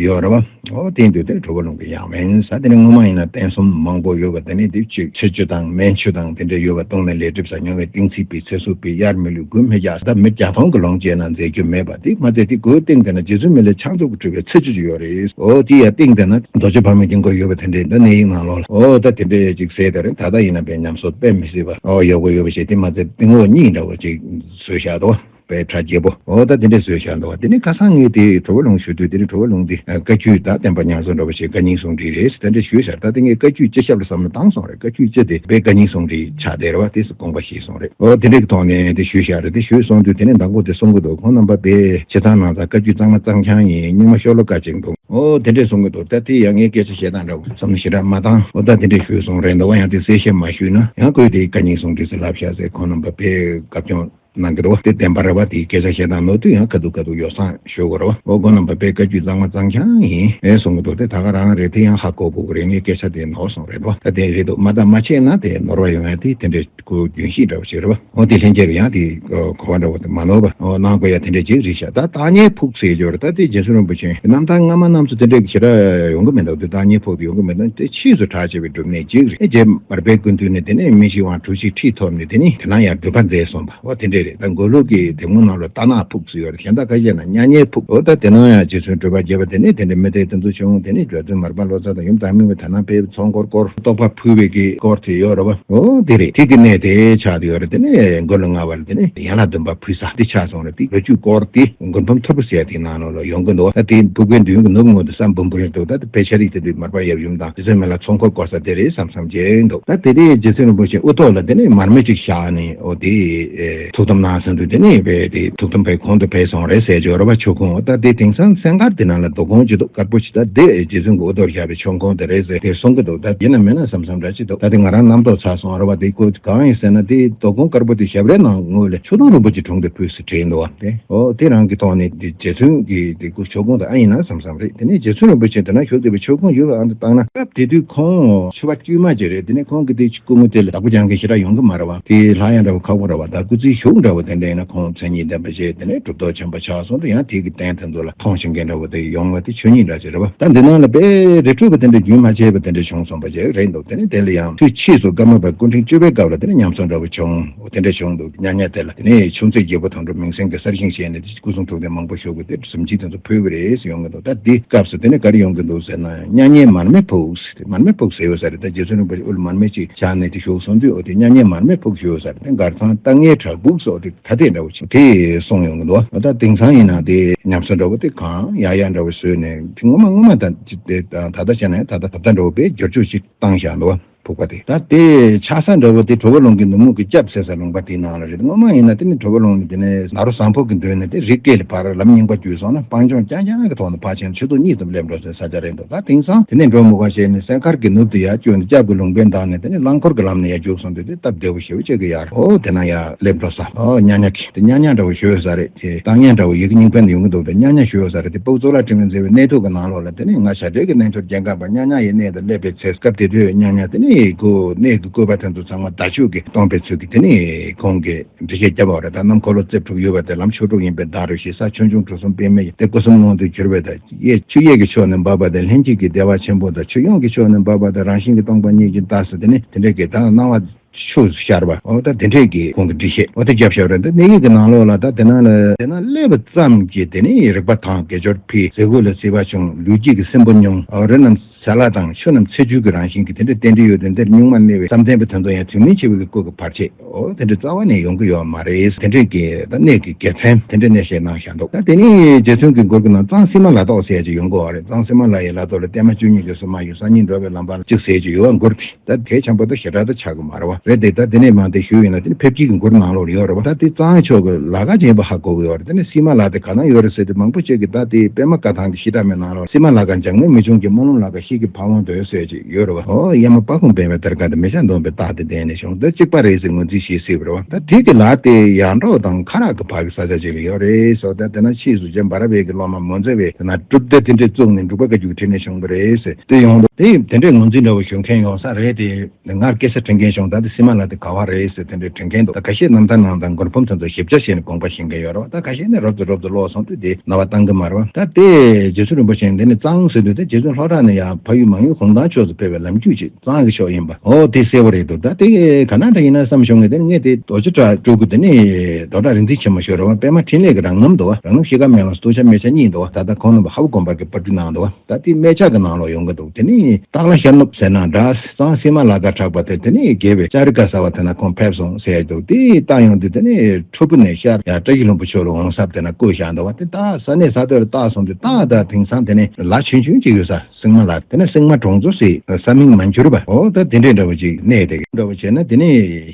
ཡོད་རེད་བ། འོ་དེ་འདུག་དེ་གྲོ་བོ་ལུང་གི་ཡང་དབེན་ཟེར། དེ་ནས་སྔོན་མ་ཡིན་ན་རྟེན་གསུམ་མང་པོ་ཡོད་པ། དེ་ནས་དེ་གཅིག་ཚེས་བཅུ་དང་སྨན་ཆུ་དང་དེ་འདྲ་ཡོད་པ། སྟོང་ནས་ལས་སྒྲིབ་ཟ། མྱང་བའི་ཏིང་འཛིན་པའི་ཚེ་སྲུང་པའི་དབྱར་མི་ལུས་དགུན་མི་རྒྱག་ཟེར། ད་མི་བརྒྱ་སྟོང་གི་ལོངས་སྤྱད་ན་འཛད་རྒྱུ་མེད་པ། དེ་མ་ཚད་དེ་སྒོའི་སྟེང་དེ་ན་རྗེ་བཙུན་མི་ལའི་ཕྱག་མཛུབ་ཀྱིས་སྤྲུལ་པའི་ཚེ་བཅུད་ཅིག་ཡོད་རེད། འོ་དེ་ཡ་སྟེང་དེ་ན་རྡོ་རྗེ་འཕགས་མའི་དཀྱིལ་འཁོར་ཡོད་པ། དེ་འདྲའི་ད་གནས་ཡིག་ནང་ལོགས་ལ། འོ་ད་དེ་འདྲའི་ཅིག་ཟེར་དེ་རེད། ད་ལྟ་ཡིན་ན་དཔེ་ཉམས་གསོ་དཔེ་མི་སྲིད་པ་འོ་ཡག་པོ་ཡོད་པ་ཞིག་དེ་མ་ཚད་ཏིང་འོག་གཉིས་འདྲ་བོ་ཅིག་བཟོས་བཞག་འདུག་དཔེ་གྲ་རྒྱས་པོ། འོ་ད་དེ་འདྲས་བཟོས་བཞག་འདུག་དེ་ནས་ཁ་སང་ངས་དེ་གྲོ་བོ་ལུང་ཞུ་དུས། དེ་ནས་གྲོ་བོ་ལུང་འདི་བཀའ་བརྒྱུད་ད་བསྟན་པ་ཉམས་གསོ་འདྲ་བོ་ཞིག་བཀའ་རྙིང་ཟུང་འབྲེལ་རེད་དེ་འདྲས་ཞུས་ཤག་ད་དེ་ངས་བཀའ་བརྒྱུད་སྤྱི་ཁྱབ་ལ་བསམ་བློ་བཏང་སོང་རེད། བཀའ་བརྒྱུད་སྤྱི་དེ་དཔེ་བཀའ་རྙིང་ཟུང་འབྲེལ་ཆགས་བསྡད་རེད་བ། དེ་སུ་དགོངས་པ་བཞེས་སོང་རེད། འོ་དེ་འདྲས་ཐོག་ནས་དེ་ཞུས་ཤག་རེད། དེ་ཞུས་སོང་དུས་དེ་ནས་མདང་དགོང་དེ་གསུང་གི་འདུག་ཁོང་རྣམ་པ་དཔེ་ཆེ་ཚང་ནང་ཚང་བཀའ་བརྒྱུད་གཙང་མ་གཙང་རྐྱང་ཡིན། རྙིང་མ་ཤོ་ལོ་ཀ་ཅིག་འདུག་འོ་དེ་འདྲས་གསུང་གི་འདུག་ད་དེ་ཡང་ངས་སྐད་ཆ་བཤད་སྟངས་འདྲ་བོ་བསམ་བློ་ཞེ་དྲག་མ་བཏང་། འོ་ད་དེ་འདྲས་ཞུས་སོང་རེད། འདུག་བ། ཡང་དེ་གསལ་བཤད་མ་ཞུས་ན་ཡང་ཁོས་དེ་བཀའ་རྙིང་ཟུང་འབྲེལ་ཟེར་ལབ་ཤག་ཟེར། ཁོང་རྣམ་པ་དཔེ་དགའ་སྐྱོང་ གནང་གི་འདུག་བ། དེ་བདེན་པ་རེད་བ། དེའི་སྐད་ཆ་བཤད་སྟངས་ནོར་དུས་ཡང་ཁ་ཐུག་ཁ་ཐུག་ཡོ་བསྲང་ཞུ་དགོས་རེད་བ། འོ་མགོ་རྣམ་པ་དཔེ་བཀའ་བརྒྱུད་གཙང་མ་གཙང་རྐྱང་ཡིན། ཨེ་གསུང་གི་འདུག་དེ་ད་ག་རང་རེད། དེ་ཡང་ཧ་གོ་དགོས་ཀྱི་རེད། ངའི་སྐད་ཆ་དེ་ནོར་སོང་རེད་བ། ད་དེ་རེད་འདུག་མ་བརྟག་མ་དཔྱད་ན་དེ་ནོར་བ་ཡོང་ཡ་དེ་དེ་འདྲའི་ཁོ་རྒྱུན་ཤེས་འདྲ་བོ་ཞིག་རེད་བ། འོ་དེ་ལྷན་རྒྱས་ཀྱི་ཡང་དེ་གོ་བ་འདྲ་བོ་དེ་མ་ནོར་བ་འོ་གནང་དགོས་ཡ་དེ་འདྲ་ཅིག་རེད་ཤག་ད་བདག་ཉིད་ཕུག་ཟེར་རྒྱུ་རེད། ད་དེ་རྗེ་བཙུན་རིན་པོ་ཆེ་རྣམ་ཐར་སྔ་མ་རྣམས་སུ་དེ་འདྲ་གི་ཞེ་དྲག་ཡོང་གི་མི་འདུག་དེ་བདག་ཉིད་ཕུག་དེ་ཡོང་གི་མི་འདུག་དེ་ཕྱིས་སུ་གྲགས་ཆེ་བའི་སྒྲུབ་གནས་ཅིག་རེད། རྗེ་མར་པའི་སྐུ་མདུན་ནས་དེ་ནས་སྨིན་ཞི་དབང་གྲུ་བཞི་ཁྲི་ཐོབ་ནས་དེ་ནས་དེ་ན་ཡང་འདུས་པ་མཛད་སོང་བ། འོ་དེ་འདྲས་རེད། ད་མགོ་ལུག་གི་དེབ་ངོ་ནང་ལ་རྟ་ནག་ཕུག་ཟེར་ཡོད་རེད། གཞན་དག་ཁ་ཤས་ན་གཉའ་ཉལ་ཕུག་འོ་ད་དེ་ནང་ཡང་རྗེ་བཙུན་སྒྲུབ་པ་རྒྱལ་པོ་དེ་ནས་དེ་འདྲས་མི་སྡེ་དེ་ཚོ་བྱུང་། དེ་ནས་རྗེ་བཙུན་མར་པ་ལོ་ཙཱ་དང་ཡུམ་བདག་མེད་པའི་དེ་ནང་ཕེབས། ཚོགས་འཁོར་བསྐོར། རྟོགས་པ་ཕུལ་བའི་གི་སྐོར་དེ་ཡོད་རེད་བ། འོ་དེ་རེད། དེ་གི་གནས་དེ་ཆགས་དེ་ཡོད་རེད། དེ་ནས་མགོ་ལ་མངའ་བ་ལ་དེ་ནས་ཡན་ལག་བདུན་པ་ཕུལ་ས་དེ་ཆགས་སོང་རེད། དེ་ལོ་རྒྱུས་སྐོར་དེ་མགུར་འབུམ་ཐོར་བུ་ཟེར་དེ་ནང་ལོགས་ལ་ཡོང་གི་འདུག་ད་དེ་ཕུག་པའི་མདུན་གི་ནུབ་ངོས་དེ་ས་འབུམ་པོ་རེད་འདུག་ད་དེ་དཔེ་ཆ་རིགས་དེ་དུས་མར་པ་ཡབ་ཡུམ་དང་རྗེ་བཙུན་མི་ལ་ཚོགས་འཁོར་བསྐོར་ས་དེ་རེད་བསམ་བསམ་བྱས་འདུག་ད་དེ་དུས་རྗེ་བཙུན་རིན་པོ་ཆེ་དབུ་ཐོག་ལ་དེ་ནས་མར་མེ་ཅིག་བཞག་ནས་འོ་དེ་ཨེ་ཐུགས་དམ་གནང་ཟིན་དུས་དེ་ནས་བས་དེ་ཐུགས་དམ་བས་གོང་དུ་འཕེལ་སོང་རེད་ཟེར་ཅོག་ར་བ་ཆོས་ཁུངས། ད་དེ་དེང་སང་སེང་དཀར་དེ་ནང་ལ་རྡོ་ཁུང་ཅིག་འདུག་དཀར་པོ་ཅིག་ད་དེ་རྗེ་བཙུན་གྱི་དབུ་ཐོག་བཞག་པའི་ཆོས་ཁུངས་དེ་རེད་ཟེར་དེ་གསུང་གི་འདུག་ད་ཡིན་ན་མིན་ན་བསམ་བསམ་འདྲ་ཅིག་འདུག་ད་དེ་ང་རང་རྣམ་རྟོག་ཚ་སོང་ར་བ། དེ་ཁོ་གང་ཡིན་ཟེར་ན་དེ་རྡོ་ཁུང་དཀར་པོ་དེ་ཞབས་རས་ནང་ངོས་ལ་ཆུ་དུང་རིན་པོ་ཆེ་དྲུང་དེ་ཕུལ་ཟེར་བྲིས་འདུག་བ། དེ་འོ་དེ་རང་གི་ཐོག་ནས་དེ་རྗེ་བཙུན་གྱི་དེ་སྐུ་ཆོས་ཁུངས་དེ་ཨ་ཡིན་ན་བསམ་བསམ་རེད། དེ་ནས་རྗེ་བཙུན་རིན་པོ་ཆེ་དེ་ན་བཞུགས་བསྡད་པའི་ཆོས་ཁུངས་ཡོད་པ་ཨ་འདི་བཏང་ན་སྐབས་དེ་དུས་ཁོང་ཆོས་པ་དཀྱུས་མ་ཅིག་རེད། དེ་ནས་ཁོང་གི་དེ་སྐུ་ངོ་དེ་ལ་བདག་པོ་རྒྱག་མཁན་ཞེ་དྲག་ཡོང་གི་མ་རེད་བ། དེ་ལྷ་ཡང་འདྲ་བོ་ཁག་པོ་རེད་བ། ད་སྐུ་ཚེའི་གཞུང་འདྲ་བོ་དེ་འདྲ་ཡིན་ན་ཁོང་མཚན་ཉིད་ལྡན་པ་བྱས་དེ་ནས་གྲུབ་ཐོབ་ཆེན་པོ་ཆགས་སོང་དུས་ཡང་དེ་གི་རྟེན་དེ་ཚོ་ལ་མཐོང་ཤེས་མཁན་འདྲ་བོ་དེ་ཡོང་བ་དེ་ཆོས་ཉིད་འདྲ་ཅིག་རེད་བ། ད་འདི་ནང་ལ་དཔེ་རི་ཁྲོད་པ་དེ་འདྲ་རྒྱུན་མ་ཆད་པ་དེ་འདྲ་བྱུང་སོང་བ་ཅིག་རེད་འདུག་དེ་ནས་དེ་ལ་ཡང་དུས་ཕྱིས་སུ་ཀརྨ་པ་སྐུ་ཕྲེང་བཅུ་པའི་སྐབས་ལ་དེ་ནས་ཉམས་གསོ་འདྲ་བོ་བྱུང་། དེ་འདྲ་བྱུང་འདུག་གཉའ་ཉལ་དེ་ལ་དེ་ནས་ཆུང་ཚེ་རྒྱལ་པོ་དོན་གྲུབ་མིང་སྲིང་གི་གསར་བཞེངས་བྱས་ནས་དེ་སྐུ་གསུང་ཐུགས་རྟེན་མང་པོ་བཞུགས་པའི་དེ་གཟིམ་ཆས་དེ་ཚོ་ཕུལ་བ་རེད་ཟེར་ཡོང་གི་འདུག་ད་དེ་སྐབས་སུ་དེ་ནས་ག་རེ་ཡོང་གི་འདུག་ཟེར་ན་གཉའ་ཉལ་མར་མེ་ཕུག་ཟེར། དེ་མར་མེ་ཕུག་ཟེར་ཡོད་ས་རེད། ད་རྗེ་བཙུན་རིན་པོ་ཆེ་དབུ་ལ་མར་མེ་ཅིག་བཞག་ནས་དེ་བཞུགས་སོང་དུས་འོ་དེ་གཉའ་ཉལ་མར་མེ་ཕུག་ཞུ་ཡོད་ས་རེད། དེ་མགར་ཚང་རྟ་ངན་བྲག་ཕུག་སོགས་དེ་ཐ་དད་འདྲ་བོ་ཅིག་དེ་གསུངས་ཡོང་གི་འདུག་ད་དེང་སང་ཡིན་ན་དེ་ཉམས་གསོ་འདྲ་བོ་དེ་གང་ཡག་ཡག་འདྲ་བོ་བཟོས་ནས་དེ་ངོ་མ་ངོ་མ་ད་དེ་ད་ད་ལྟ་བྱས་ན་ད་ད་ད་ལྟ་འདྲ་བོ་དཔེ་བསྒྱུར་བཅོས་ཅིག་བཏང་བཞག་འདུག་བ། ཕུག་པ་དེ་ད་དེ་ཆགས་ས་འདྲ་བོ་དེ་གྲུབ་པ་ལུང་གི་ནུབ་ངོས་ཀྱི་སྐྱབས་ཟེར་ས་ལུང་པ་དེའི་ནང་ལ་རེད། སྔོན་མ་ཡིན་ན་དེ་ནི་གྲུབ་པ་ལུང་ནས་དེ་ནས་ནཱ་རོ་བཟང་པོ་གི་མདུན་ནས་དེ་རི་སྐེད་ལ་ཕར་ལམ་རྙིང་པ་བརྒྱུད་སོང་ན་སྤང་ལྗོངས་རྐྱང་རྐྱང་གི་ཐོག་ནས་ཕར་ཕྱིན་ཆུ་ཐོག་གཉིས་ཙམ་སླེབས་འགྲོ་སའི་ས་ཆ་རེད་འདུག་ད་དེང་སང་དེ་ནས་འགྲོ་མི་དགོས་བྱས་ནས་སེང་དཀར་གྱི་ནུབ་ཏུ་ཡར་བསྐྱོད་ནས་སྐྱབས་ཀྱི་ལུང་པའི་མདའ་ནས་དེ་ནས་རླངས་འཁོར་གྱི་ལམ་ནས་ཡར་རྒྱུགས་སོང་དུས་དེ་སྟབས་བདེ་པོ་ཞེ་པོ་ཅིག་གི་ཡར་འོ་དེ་ན་ཡར་སླེབས་འགྲོ་ས་འོ་གཉའ་ཉལ་གྱི་དེ་གཉའ་ཉལ་འདྲ་བོ་ཞུ་ཡོད་ས་རེད། དེ་གཏམ་ངན་འདྲ་བོ་ཡི་གེ་རྙིང་པ་ནས་ཡོང་གི་འདུག་དེ་གཉའ་ཉལ་ཞུ་ཡོད་ས་རེད། དེ་སྤུ་གུ་གཙུག་ལག་ཕྲེང་བས་མཛད་པའི་གནས་ཐུག་གི་ནང་ལོགས་ལ་དེ་ནས་ང་བྱ་བྲལ་གྱི་གནས་མཆོག་རྒྱལ་མཁན་པ་གཉའ་ཉལ་ཡི་གནས་དུ་སླེབས་པའི་ཚེ། སྐབས་དེ་དུས་གཉའ་ཉལ་དེ་ནས་ཁོ་གནས་ཀྱི་བཀོད་པ་དེ་ཚོ་ཚང་མ་མདའ་ཕྱུགས་ཀྱིས་སྟོངས་པའི་ཚུལ་གྱིས་དེ་ནས་ཁོང་གིས་འགྲེལ་བཤད་བརྒྱབ་པ་རེད། ད་གནམ་འཁོར་ལོ་རྩིབས་དྲུག་ཡོད་པ་དེ་ལམ་ཆོས་དྲུག་ཡིན་པའི་བརྡ་རེད་ཞེས། ས་ཆུང་ཆུང་དྲུག་གསུམ་པད་མའི་དེ་སྐུ་གསུམ་སྔོན་དུ་གྱུར་པའི་དང་གཡས་ཆུ་གཡས་ཀྱི་ཕྱོགས་ནས་འབབ་པ་དེ་ལྷན་སྐྱེས་ཀྱི་བདེ་བ་ཆེན་པོ་དང་། ཆུ་གཡོན་གྱི་ཕྱོགས་ནས་འབབ་པ་དེ་རང་བཞིན་གྱིས་སྟོང་པ་ཉིད་ཀྱི་བརྡ་ཟེར། དེ་ནས་དེ་འདྲས་ཀྱི་ད་སྣང་བ་ཆུ་ཤར་བ་འོ་ད་དེ་འདྲས་ཀྱི་ཁོང་གི་འགྲེལ་བཤད་འོ་དེ་རྒྱབ་བཞག་རེད། འདི་གནས་ཡིག་གི་ནང་ལོགས་ལ་ད་དེ་ནང་ལ་དེ་ན་སླེབས་པ་ཙམ་གྱིས་དེ་ནས་རིག་པ་དྭངས། དགེ་སྦྱོར་འཕེལ། ཟས་གོས་ལ་བརྩེ་བ་བྱུང་། ལུས་སྐྱིད་ཀྱི་སྲིན་པོ་ཉུང་། འོ་རི་རྣམས་ཟ་ལ་དང་། ཆུ་རྣམས་ཚེ་བཅུད་ཀྱི་རང་བཞིན་གྱི་དེ་འདྲའི་རྟེན་འབྲེལ་ཡོད་དེ། འདིར་གཉུག་མར་གནས་པའི་བསམ་གཏན་པའི་དོན་དུ་ཡང་དུས་མིན་འཆི་བའི་སྐུ་གི་བར་ཆད་འོ་དེ་འདྲའི་རྩ་བ་ནས་ཡོང་གི་ཡོད་མ་རེད། དེ་འདྲའི་གི་ད་གནས་ཀྱི་དགེ་མཚན་དེ་འདྲའི་གནས་བཤད་གནང་བཞག་འདུག་ད་དེ་ནས་རྗེ་བཙུན་གྱི་མགུར་གྱི་ནང་གཙང་སིལ་མ་ལ་ཏོག་ཟེར་ཅིག་ཡོང་གི་ཡོད་རེད། གཙང་སིལ་མ་ལ་ཡི་ལ་ཏོག་ལ་བརྟན་མ་བཅུ་གཉིས་ཀྱི་སིལ་མ་ཡོད། སང་ཉིན་འགྲོ་བའི་ལམ་བར་ལ་གཅིག་ཟེར་ཅིག་ཡོད་པ་མགུར་དེ། ད་གལ་ཆེན་པོ་དང་ཞེ་དྲག་ཏུ་ཆགས་ཀྱི་མ་རེད་བ། རེད་དེ་ད་དེ་ནས་མང་དེ་ཞུས་ཡིན་ན་དེ་ནི་ཕེབས་སྐྱེལ་གྱི་མགུར་ནང་ལོགས་ལ་ཡོད་རེད་བ། ད་དེ་གཙང་ཕྱོགས་ཀྱི་ལ་ཁ་ཅན་པོ་ཧ་གོ་གི་ཡོད་རེད། དེ་ནི་སིལ་མ་ལ་དེ་ག་ན་ཡོད་རེད་ཟེར་དེ་མང་པོ་ཅིག་གིས་ད་དེ་པད་མ་བཀའ་ཐང་གི་བཤད་གྲྭ་མའི་ནང་ལོགས་སིལ་མ་ལ་ཁ་འཇག་མེད་མི་འབྱུང་གི། སྨོན་ལམ་ལ་ཁ་ཤེལ་གྱི་ཕ་བོང་དོད་ཟེར་ཅིག་ཡོད་རེད་བ། ཨོ་ཡ་མ་པ་ཁུང་པད་མའི་དར་དཀར་དེ་མེ་བྱ་འདོམས་པའི་རྟགས་དེ་ལྡན་ནས་བྱུང་། ད་གཅིག་པ་རེད་ཟེར་ངོས་འཛིན་བྱེད་སྲིད་པ་རེད་བ། ད་དེ་གི་ལ་དེ་ཡར་འབྲོག་དང་ཁ་རག་གི་བར་གྱི་ས་ཆ་ཅིག་ལ་ཡོད་རེད་སོ། ད་དེ་ན་ཕྱིས་སུ་རྗེ་འབའ་ར་བས་ཀྱི་སློབ་མ་མོ་མཛད་པས་དེ་ན་སྒྲུབ་སྡེ་དེ་འདྲས་བཙུགས་ནས་འབྲུག་པ་བཀའ་བརྒྱུད་ཀྱི་ཁྲིད་ནས་བྱུང་བ་རེད་ཟེར་དེ་ཡོང་འདུག་དེ་དེ་འདྲས་ངོས་འཛིན་འདྲ་བོ་ཞུ་མཁན་ཡོང་ས་རེད་དེ། ང་སྐད་ཆ་དྲན་མཁན་བྱུང་། ད་དེ་སིལ་མ་ལ་དེ་ག་བ་རེད་ཟེར་དེ་འདྲའི་དྲན་མཁན་འདུག་ད་ཁ་ཤས་རྣམ་ཐར་ནང་དང་མགུར་འབུམ་དེ་ཚོ་ཞིབ་ཆ་བྱས་ནས་དགོངས་པ་བཞེས་མཁན་ཡོད་རེད་བ། ད་ཁ་ཤས་ནི་རོབ་ཙམ་རོབ་ཙམ་ཀློག་སོང་དུས་དེ་རྣ་བ་གཏང་གི་མ་རེད་བ། ད་དེ་རྗེ་བཙུན་རིན་པོ་ཆེ་འདི་ནི་གཙང་ཟེར་དུས་དེ་རྗེ་བཙུན་ལྷོ་བྲག་ནས་ཡང་ཕ་ཡུལ་མང་ཡུལ་ཧུང་ཐང་ཕྱོགས་སུ་ཕེབས་པའི་ལམ་རྒྱུད་ཅིག་གཙང་གི་ཕྱོགས་ཡིན་པ་འོ་དེ་གསལ་པོ་རེད་འདུག་ད་དེ་ག་ན་འདྲ་ཡིན་ན་བསམ་བྱུང་ངས། དེ་ངས་དེ་རྡོ་རྗེ་བྲག་སྤྲུལ་སྐུ་དེ་ནི་རྡོ་བྲག་རིག་འཛིན་ཆེན་མོ་ཞུ་རེད་བ། པད་མ་འཕྲིན་ལས་ཀྱི་རང་རྣམ་འདུག་བ། རང་རྣམ་ཤེལ་དཀར་མེ་ལོང་སྟོད་ཆ་མེ་ཆ་གཉིས་འདུག་བ། ད་ལྟ་ཁོང་རྣམ་པ་ཧ་བུ་དགོན་པ་གི་པར་སྐྲུན་གནང་འདུག་བ། ད་དེ་སྨད་ཆ་གི་ནང་ལོགས་ཡོང་གི་འདུག་དེ་ནི་སྟག་ལ་ཤར་ནུབ་ཟེར་ན་འདྲ། གཙང་སིལ་མ་ལ་ཁ་གྲགས་པ་དེ་དེ་ནི་རྒྱལ་བའི་ལྕགས་རི་ཁ་ཟེར་བ་དེ་ན་ཁོང་ཕེབས་སོང་ཟེར་ཡ་འདུག་དེ་ལྟ་ཡོང་དུས་དེ་ནི་ཁྲོ་ཕུ་ནས་ཤར་ཡ་བཀྲ་ཤིས་ལྷུན་པོ་ཕྱོགས་ལ་འོང་ས་དེ་ན་བཀོད་བཞག་འདུག་བ། དེ་ད་ས་གནས་ས་ཐོག་ལ་བལྟས་སོང་དུས་ད་ད་དེང་སང་དེ་ནི་ལ་ཆུང་ཆུང་ཅིག་ཡོད་ས་སིལ་མ་ལ་ དེ་ནས་སེང་མ་གྲོང་ཚོ་ཟེར་ས་མིང་མ་འགྱུར་བ། འོ་ད་དེ་འདྲས་འདྲ་བོ་ཅིག་གནས་དེ་འདྲ་བོ་བྱས་ན། དེ་ནས་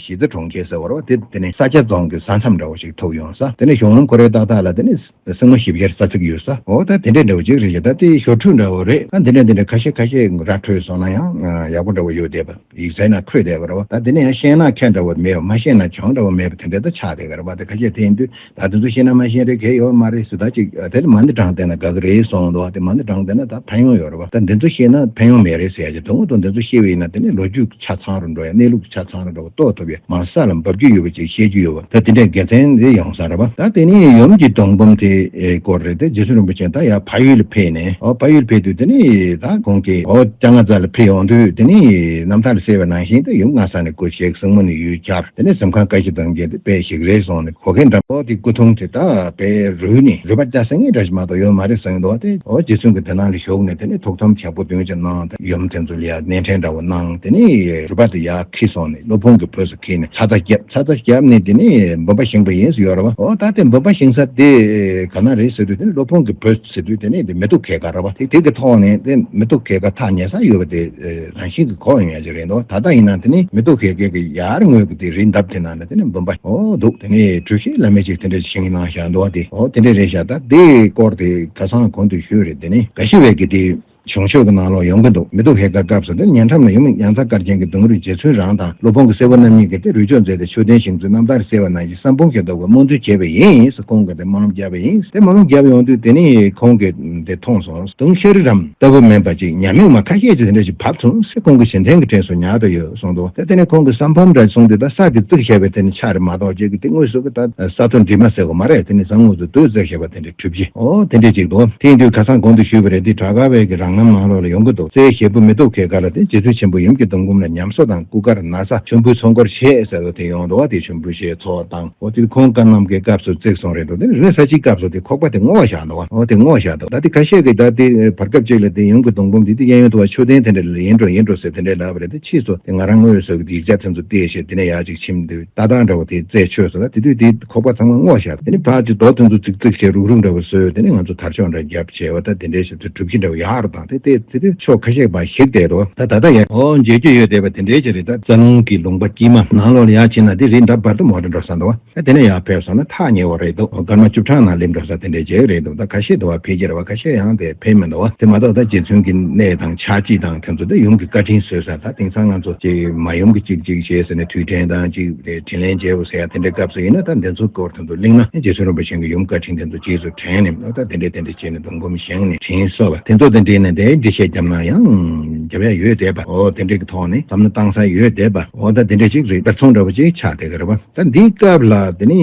གཞིས་རྩེ་གྲོང་ཁྱེར་ཟེར་བ་རེད་བ། དེ་དེ་ནས་ས་སྐྱ་རྫོང་གི་ས་མཚམས་འདྲ་བོ་ཅིག་ཐུག་ཡོང་ས། དེ་ནས་གཞུང་ལམ་ཁོ་རའི་ཏག་ཏག་ལ་དེ་ནས་སེང་མོ་བཞི་བརྒྱ་རྩ་གཅིག་ཡོད་ས། འོ་ད་དེ་འདྲས་འདྲ་བོ་ཅིག་རེད་ཤག་ད་དེ་ཞོ་ཕྲུག་འདྲ་བོ་རེད། ཨ་འདི་འདྲས་འདི་འདྲས་ཁ་ཤས་ཁ་ཤས་ར་འཕྲོད་སོང་ན་ཡང་ཡག་པོ་འདྲ་བོ་ཡོད་བསྡད་པ། ཡིག་ཚད་ན་འཁོད་བསྡད་པ་རེད་བ། ད་དེ་ནས་ཡང་ཤེས་ན་ཁྱད་འདྲ་བོ་མེད་པ། མ་ཤེས་ན་གྱོང་འདྲ་བོ་མེད་པ་དེ་འདྲ་ད་ཆགས་བསྡད་པ་རེད་བ། དེ་ཁ་ཤས་དེ་ཡིན་དུས་ད་དེ་ཚོ་ཤེས་ན་མ་ཤེས་རེད་གལ་ཡོད་མ་རེད་ཟེར། ད་ཅིག་དེ་ལ་མ་ཎི་བགྲངས་བསྡད་ན་དགའ་གི་རེད་གསུངས་འདུག་བ། དེ་མ་ཎི་བགྲངས་བསྡད་ན་ད་ཕན་ཡོན་ཡོད་རེད་བ། ད་འདི་ཚོ་ཤེས་ན་ཕན་ཡོན་མེད་རེད་ཟེར་ཡ་ཅིག་དང་པོ་དང་འདི་ཚོ་ཤེས་པ་ཡིན་ན་དེ་ནས་ལོ་རྒྱུས་ཆ་ཚང་རུ་འགྲོ་ཡ། གནས་ལུགས་ཆ་ཚང་རུ་འགྲོ་བ། རྟོགས་ཐུབ་ཡ། མ་ས་ལ་འབབ་རྒྱུ་ཡོད་པ་ཅིག་ཤེས་རྒྱུ་ཡོད་བ། ད་དེ་འདྲའི་དགེ་མཚན་དེ་ཡོང་ས་རེད་བ། ད་དེ་ནས་ཡུམ་གྱི་གདུང་འབུམ་དེ་སྐོར་རེད་དེ། རྗེ་བཙུན་རིན་པོ་ཆེ་ད་ཡར་བལ་ཡུལ་ལ་ཕེབས་ནས། འོ་བལ་ཡུལ་ཕེབས་དུས་དེ་ནས་ད་ཁོང་གིས་འོ་སྐྱ་རྔ་རྩ་ལ་ཕེབས་ཡོང་དུས་དེ་ནས་རྣམ་ཐར་གསལ་བ་ནང་བཞིན་དེ་ཡུམ་སྔ་ས་ནས་སྐུ་གཤེགས། སྲིང་མོ་ནས་ཡུལ་གྱར། དེ་ནས་གཟིམ་ཁང་བཀའ་བཞི་དང་བཅས་ཏེ་དཔེ་ཞིག་རེད་གསུངས་ནས། གོ་མཁན་འདྲ་པོ་དེ་སྐུ་ཐུང་དེ་ད་དཔེ་རུལ་ནས་རུལ་པ་རྒྱག་ས་ངེས་འདྲ་ཞིག་མ་གཏོགས་ཡོད་མ་རེད་གསུངས་འདུག་བ། དེ་འོ་རྗེ་བཙུན་གྱིས་དེ་ནང་ལ་ཞུགས་ནས་དེ་ནས་ཐུགས་དམ་བྱ་སྒོ་བདུན་ཅུ་གནང་། ཡུམ་དེ་ཚོ་ལ་ཡ་སྣེ་འདྲེན་འདྲ་བོ་གནང་། དེ་ནས་རུལ་པ་དེ་ཡར་འཁྱེར་སོང་ནས་སློབ་དཔོན་གྱི་བོད་དུ་འཁྱེར་ནས་ཚ་ཚ་བརྒྱབ། ཚ་ཚ་བརྒྱབ་ནས་དེ་ནས་འབུམ་པ་བཞེངས་པ་ཡིན་ཟེར་ཡོད་རེད་བ། འོ་ད་དེ་འབུམ་པ་བཞེངས་ས་དེ་ག་ན་རེད་ཟེར་དུས་དེ་ནས་སློབ་དཔོན་གྱི་བོད་ཟེར་དུས་དེ་ནས་དེ་མེ་ཏོག་གད་ཀ་རེད་བ། དེ་དེ་གི་ཐོག་ནས་དེ་མེ་ཏོག་གད་ཀ་ཐག་ཉེ་ས་ཡོད་པ་དེ་རང་བཞིན་གྱི་གོ་ཡོང་ཡ་ཅིག་རེད་འདུག་ད་ལྟ་ཡིན་ན་དེ་ནི་མེ་ཏོག་གད་ཀ་གི་ཡར་ངོས་ཀྱི་དེ་རི་འདབས་དེ་ནང་ལ་དེ་ནི་འབུམ་པ་འོ་འདུག་དེ་ནས་གྲུ་བཞི་བླ་མེད་ཅིག་དེ་འདྲ་བཞེངས་གནང་བཞག་འདུག་བ། དེ་འོ་དེ་འདྲ་རེད་བཞག་ད་དེའི་སྐོར་དེ་ཁ་སང་གོང་དུ་ཞུས་རེད། དེ་ནི་དགའ་ཤོས་པའི་གི་དེ་གཞུང་ཆོས་ཀྱི་ནང་ལོགས་ཡོང་གི་འདུག་མེ་ཏོག་གད་ཀ་སྐབས་སུ་དེ་ཉེ་འགྲམ་ན་ཡུམ་ཡང་ཚ་དཀར་ཆེན་གྱི་གདུང་རུས་རྗེ་བཙུན་རང་དང་སློབ་དཔོན་གྱི་སྲས་པོ་རྣམ་གཉིས་ཀྱིས་དེ་རུས་མཆོག་མཛད་དེ་མཆོད་རྟེན་བཞེངས་ཚུལ་རྣམ་ཐར་གསལ་བ་ནང་བཞིན་ས་འབུམ་གྱི་ཟླ་བའི་སྨོན་ཚིག་བྱས་པ་ཡིན་ཟེར། ཁོང་གིས་དེ་སྨོན་ལམ་བརྒྱབ་པ་ཡིན། དེ་སྨོན་ལམ་བརྒྱབ་ཡོང་དུས་དེ་ནས་ཁོང་གིས་དེ་མཐོང་སོང་། གདུང་ཤ་རི་རམ་ལྟ་བུ་མིན་པ་ཅིག་ཉམས་མྱོང་མ་ཁ་ཤས་ཅིག་དེ་འདྲ་ཞིག་བབས་སོང་ཟེར། ཁོང་གི་གཞན་ཕན་གྱི་གྲས་སུ་ཉར་དུ་ཡོད་གསུངས་འདུག་དེ་དེ་ནས་ཁོང་གི་ས་འབུམ་འདྲ་གསུངས་དུས་ད་ས་གི་བརྩིགས་བཞག་པའི་དེ་ནི་ཆ་རེད་མ་གཏོགས་ཅིག་གི་དེ་དངོས་སུ་གི་ད་ས་མཐོ་འདྲེས་མ་ཟེར་གོ་མ་རེད། དེ་ནི་ས་ངོས་སུ་རྡོས་བརྩེགས་བཞག་པ་དེ་འདྲའི་གྲུབ་ཆ་འོ་དེ་འདྲས་ཅིག་འདུག་དེ་ཡིན་དུས་ཁ་སང་གོང་དུ་ཞུས་པ་རེད། དེ་གྲྭ་སྒར་བའི་གི་རང་རྣམ་ནང་ལོགས་ལ་ཡོང་གི་འདུག་རྩའི་ཞེ་པོ་མེ་ཏོག་གད་ཀ་ལ་དེ་རྗེ་བཙུན་ཆེན་པོ་ཡུམ་གྱི་གདུང་འབུམ་ལ་ཉམས་གསོ་དང་སྐུ་དཀར་ན་བཟའ་མཆོད་འབུལ་ཚོགས་འཁོར་བྱས་ཟེར་བ་དེ་ཡོང་འདུག་བ། དེ་མཆོད་འབུལ་བྱས་ཚོགས་དང་འོ་དེ་ཁོང་བཀའ་གནང་གི་སྐབས་སུ་བརྩིགས་སོང་རེད་འདུག་དེ་ནི་རེས་གཟའ་གཅིག་སྐབས་སུ་དེ་ཁོག་པ་དེ་སྔོ་བ་བཞག་འདུག་བ། འོ་དེ་སྔོ་བ་བཞག་འདུག་ད་དེ་ཁ་ཤས་ཀྱིས་ད་དེ་བར་སྐབས་གཅིག་ལ་དེ་ཡུམ་གྱི་གདུང་འབུམ་དེ་དེ་གཡས་གཡོན་དུ་བ་མཆོད་རྟེན་དེ་འདྲ་ལ་ཡིན་འགྲོ་ཡིན་འགྲོ་ཟེར་དེ་འདྲ་ལབ་པ་རེད། དེ་ཕྱིས་སུ་དེ་ང་རང་དངོས་སུ་གི་ཡིག་ཆ་དེ་ཚོ་བལྟས་བྱས་དེ་ནས་ཡར་ཅིག་ཕྱིན་དུས་ཏག་ཏག་འདྲ་བོ་དེ་རྩད་ཆོད་སོང་། ད་དེ་དུས་དེ་ཁོག་པ་ཚང་མ་སྔོ་བཞག་དེ་ནས་ཕར་ཅིག་རྡོ་དེ་ཚོ་བརྩིགས་བརྩིགས་བྱས་རུག་རུག་འདྲ་བོ་བཟོས། དེ་ནས་ང་ཚོ་དར་ལྕོག་འདྲ་བརྒྱབ་བྱས་བ། ད་དེ་འདྲའི་ཞིག་ཚོ་གྲུབ་ཆ་འདྲ་བོ་ཡག་རུ་དང་དེ་དེ་དེ་དེ་ཕྱོགས་ཁ་ཤས་པ་ཞིག་བསྡད་འདུག་ད་ད་ལྟ་ཡང་འོ་མཇལ་རྒྱུ་ཡོད་བསྡད་པ་དེ་འདྲའི་ཅིག་རེད། ད་རྩ་རླུང་གི་ལུང་པ་དཀྱིལ་མ་ནང་ལོགས་ལ་ཡར་ཕྱིན་ན་དེ་རི་འདབས་བར་དུ་མོ་ཊ་འགྲོ་ས་འདུག་བ། ད་དེ་ནས་ཡར་ཕེབས་སོང་ན་ཐག་ཉེ་བོ་རེད་འདུག་སྐར་མ་བཅུ་ཕྲག་ནང་སླེབས་འགྲོ་ས་དེ་འདྲའི་ཅིག་རེད་འདུག་ད་ཁ་ཤས་འདུག་བ། ཕེབས་ཀྱི་རེད་བ། ཁ་ཤས་ཡང་དེ་ཕེབས་མི་འདུག་བ། དེ་མ་གཏོགས་ད་རྗེ་བཙུན་གྱི་གནས་དང་ཆ་སྤྱི་དང་དེ་ཚོ་དེ་ཡུམ་གྱི་བཀའ་དྲིན་གསོས་ས། ད་དེང་སང་ང་ཚོ་ཅིག་མ་ཡུམ་གྱི་ཅིག་ཅིག་བྱས་ཟེར་ནས་དུས་དྲན་དང་ཅིག་དེ་དྲིན་ལན་འཇལ་བ་ཟེར་ཡ་དེ་འདྲའི་སྐབས་སུ་ཡིན་ན་ད་འདི་ཚོ་སྐོར་དེ་ཚོ་གླེང་ན་རྗེ་བཙུན་རིན་པོ་ཆེ་གི་ཡུམ་བཀའ་དྲིན་དེ་ཚོ་རྗེས་སུ་དྲན་ནས་ད་དེ་འདྲའི་དེ་འདྲའི་བྱས་ནས་གདུང་འབུམ་བཞེངས་ནས་དྲིན་གསོ་བ་དེ་ཚོ་དེ་འདྲའི་ནས་དེ་འགྲེལ་བཤད་བརྒྱབ་ན་ཡང་རྒྱབ་ཡ་ཡོད་བསྡད་པ། འོ་དེ་འདྲའི་གི་ཐོག་ནས་བསམ་བློ་བཏང་ས་ཡོད་བསྡད་པ། འོ་ད་དེ་འདྲ་ཅིག་རེད། དཔེ་མཚོན་འདྲ་བོ་ཅིག་ཆགས་བསྡད་ཀྱི་རེད་བ། ད་འདིའི་སྐབས་ལ་དེ་ནི་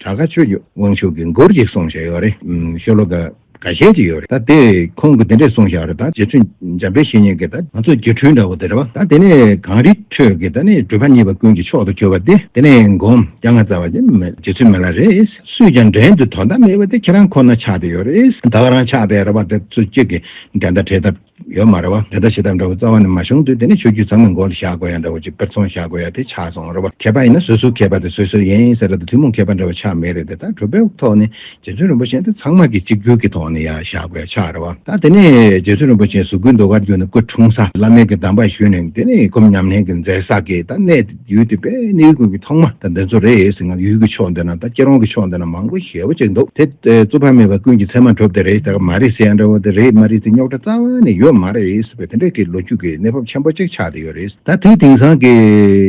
བྲག་དཀར་ཆོས་ཀྱི་དབང་ཕྱུག་གིས་མགུར་ཅིག་གསུངས་བཞག་ཡོད་རེད། ཤོ་ལོ་ཀ་འགའ་ཤས་ཅིག་ཡོད་རེད། ད་དེ་ཁོང་གིས་དེ་འདྲས་གསུངས་བཞག་རེད། ད་རྗེ་བཙུན་འཇམ་དཔལ་བཤེས་གཉེན་གྱིས་ད་ང་ཚོ་སྒྱུ་འཕྲུལ་འདྲ་བོ་དེ་རེད་བ། ད་དེ་ནས་གངས་རིའི་ཁྲོད་ཀྱི་ད་ནི་སྒྲུབ་པ་གཉིས་པ་ཀུན་གྱི་མཆོག་ཏུ་གྱུར་པ་དེ་དེ་ནས་སྒོམ་སྐྱ་རྔ་རྩ་བ་དེ་རྗེ་བཙུན་མི་ལ་རེད། སུས་ཀྱང་འགྲན་དུ་དོ་ཟླ་མེད་པ་དེ་ཁྱེད་རང་ཁོ་ན་ཆགས་བསྡད་ཡོད་རེད། ད་ག་རང་ཆགས་བསྡད་རེད་བ། དེ་ཚོ་གཅིག་གིས་འགྲན་ཟླ་བྲལ་ཐབས་ཡོད་མ་རེད་བ། དེ་ལྟ་བྱེད་ཐབས་འདྲ་བོ་རྩ་བ་ནས་མ་བྱུང་དུས་དེ་ནི་ཆོས་བརྒྱུད་ཚང་མའི་མགོ་ལ་བཞག་དགོས་ཡ་འདྲ་བོ་ཅིག་དཔེ་མཚོན་བཞག་དགོས་ཡ་དེ་ཆགས་སོང་རེད་བ། མཁས་པ་ཡིན་ན་སོ་སོའི་མཁས་པ་དེ་སོ་སོའི་ཡིན་ཟེར་ར་དེ་ཐུན་མོང་མཁས་པ་འདྲ་བོ་ཆགས་མེད་རེད་དེ། ད་གྲུབ་པའི་ཐོག་ནས་རྗེ་བཙུན་རིན་པོ་ཆེ་དེ་ཚང་མ་གི་གཅིག་གྱུར་གྱི་ཐོག་ནས་ཡ་བཞག་དགོས་ཡ་ཆགས་རེད་བ། ད་དེ་ནས་རྗེ་བཙུན་རིན་པོ་ཆེ་གཟུགས་སྐུའི་ཟློས་གར་བརྒྱུད་ནས་སྐུ་འཁྲུངས་ས་བླ་མེད་ཀྱི་གདམས་པ་ཞུས་ནས་དེ་ནས་སྒོམ་ཉམས་ལེན་གྱི་མཛད་ས་གི་ད་གནས་ཡུལ་དེ་དཔེ་གནས་ཡུལ་ཀུན་གྱི་ཐོག་མ་ད་འདི་ཚོ་རེད་ཟེར། ང་ཡུལ་གྱི་ཕྱོགས་འདི་ན་ད་སྐྱེ་རོང་གི་ཕྱོགས་འདི་ན་མང་པོ་ཞེ་པོ་ཅིག་འདུག་དེ་རྩུབ་པ་མེད་པ་ཀུན་གྱི་མཚན་མ་གྲུབ་དེ་རེད། ད་མ་རེད་ཟེར་ཡ་འདྲ་བོ་དེ་རེད་མ་རེད་ཟེར་རྙོག་དྲ་རྩ་བ་ནས་ཡོད་མ་རེད་ཟེར་བའི་དེ་འདྲས་ཀྱི་ལོ་རྒྱུས་ཀྱི་གནས་བབ་ཆེན་པོ་ཅིག་ཆགས་བསྡད་ཡོད་རེད། ད་དེ་དེང་སང་གི་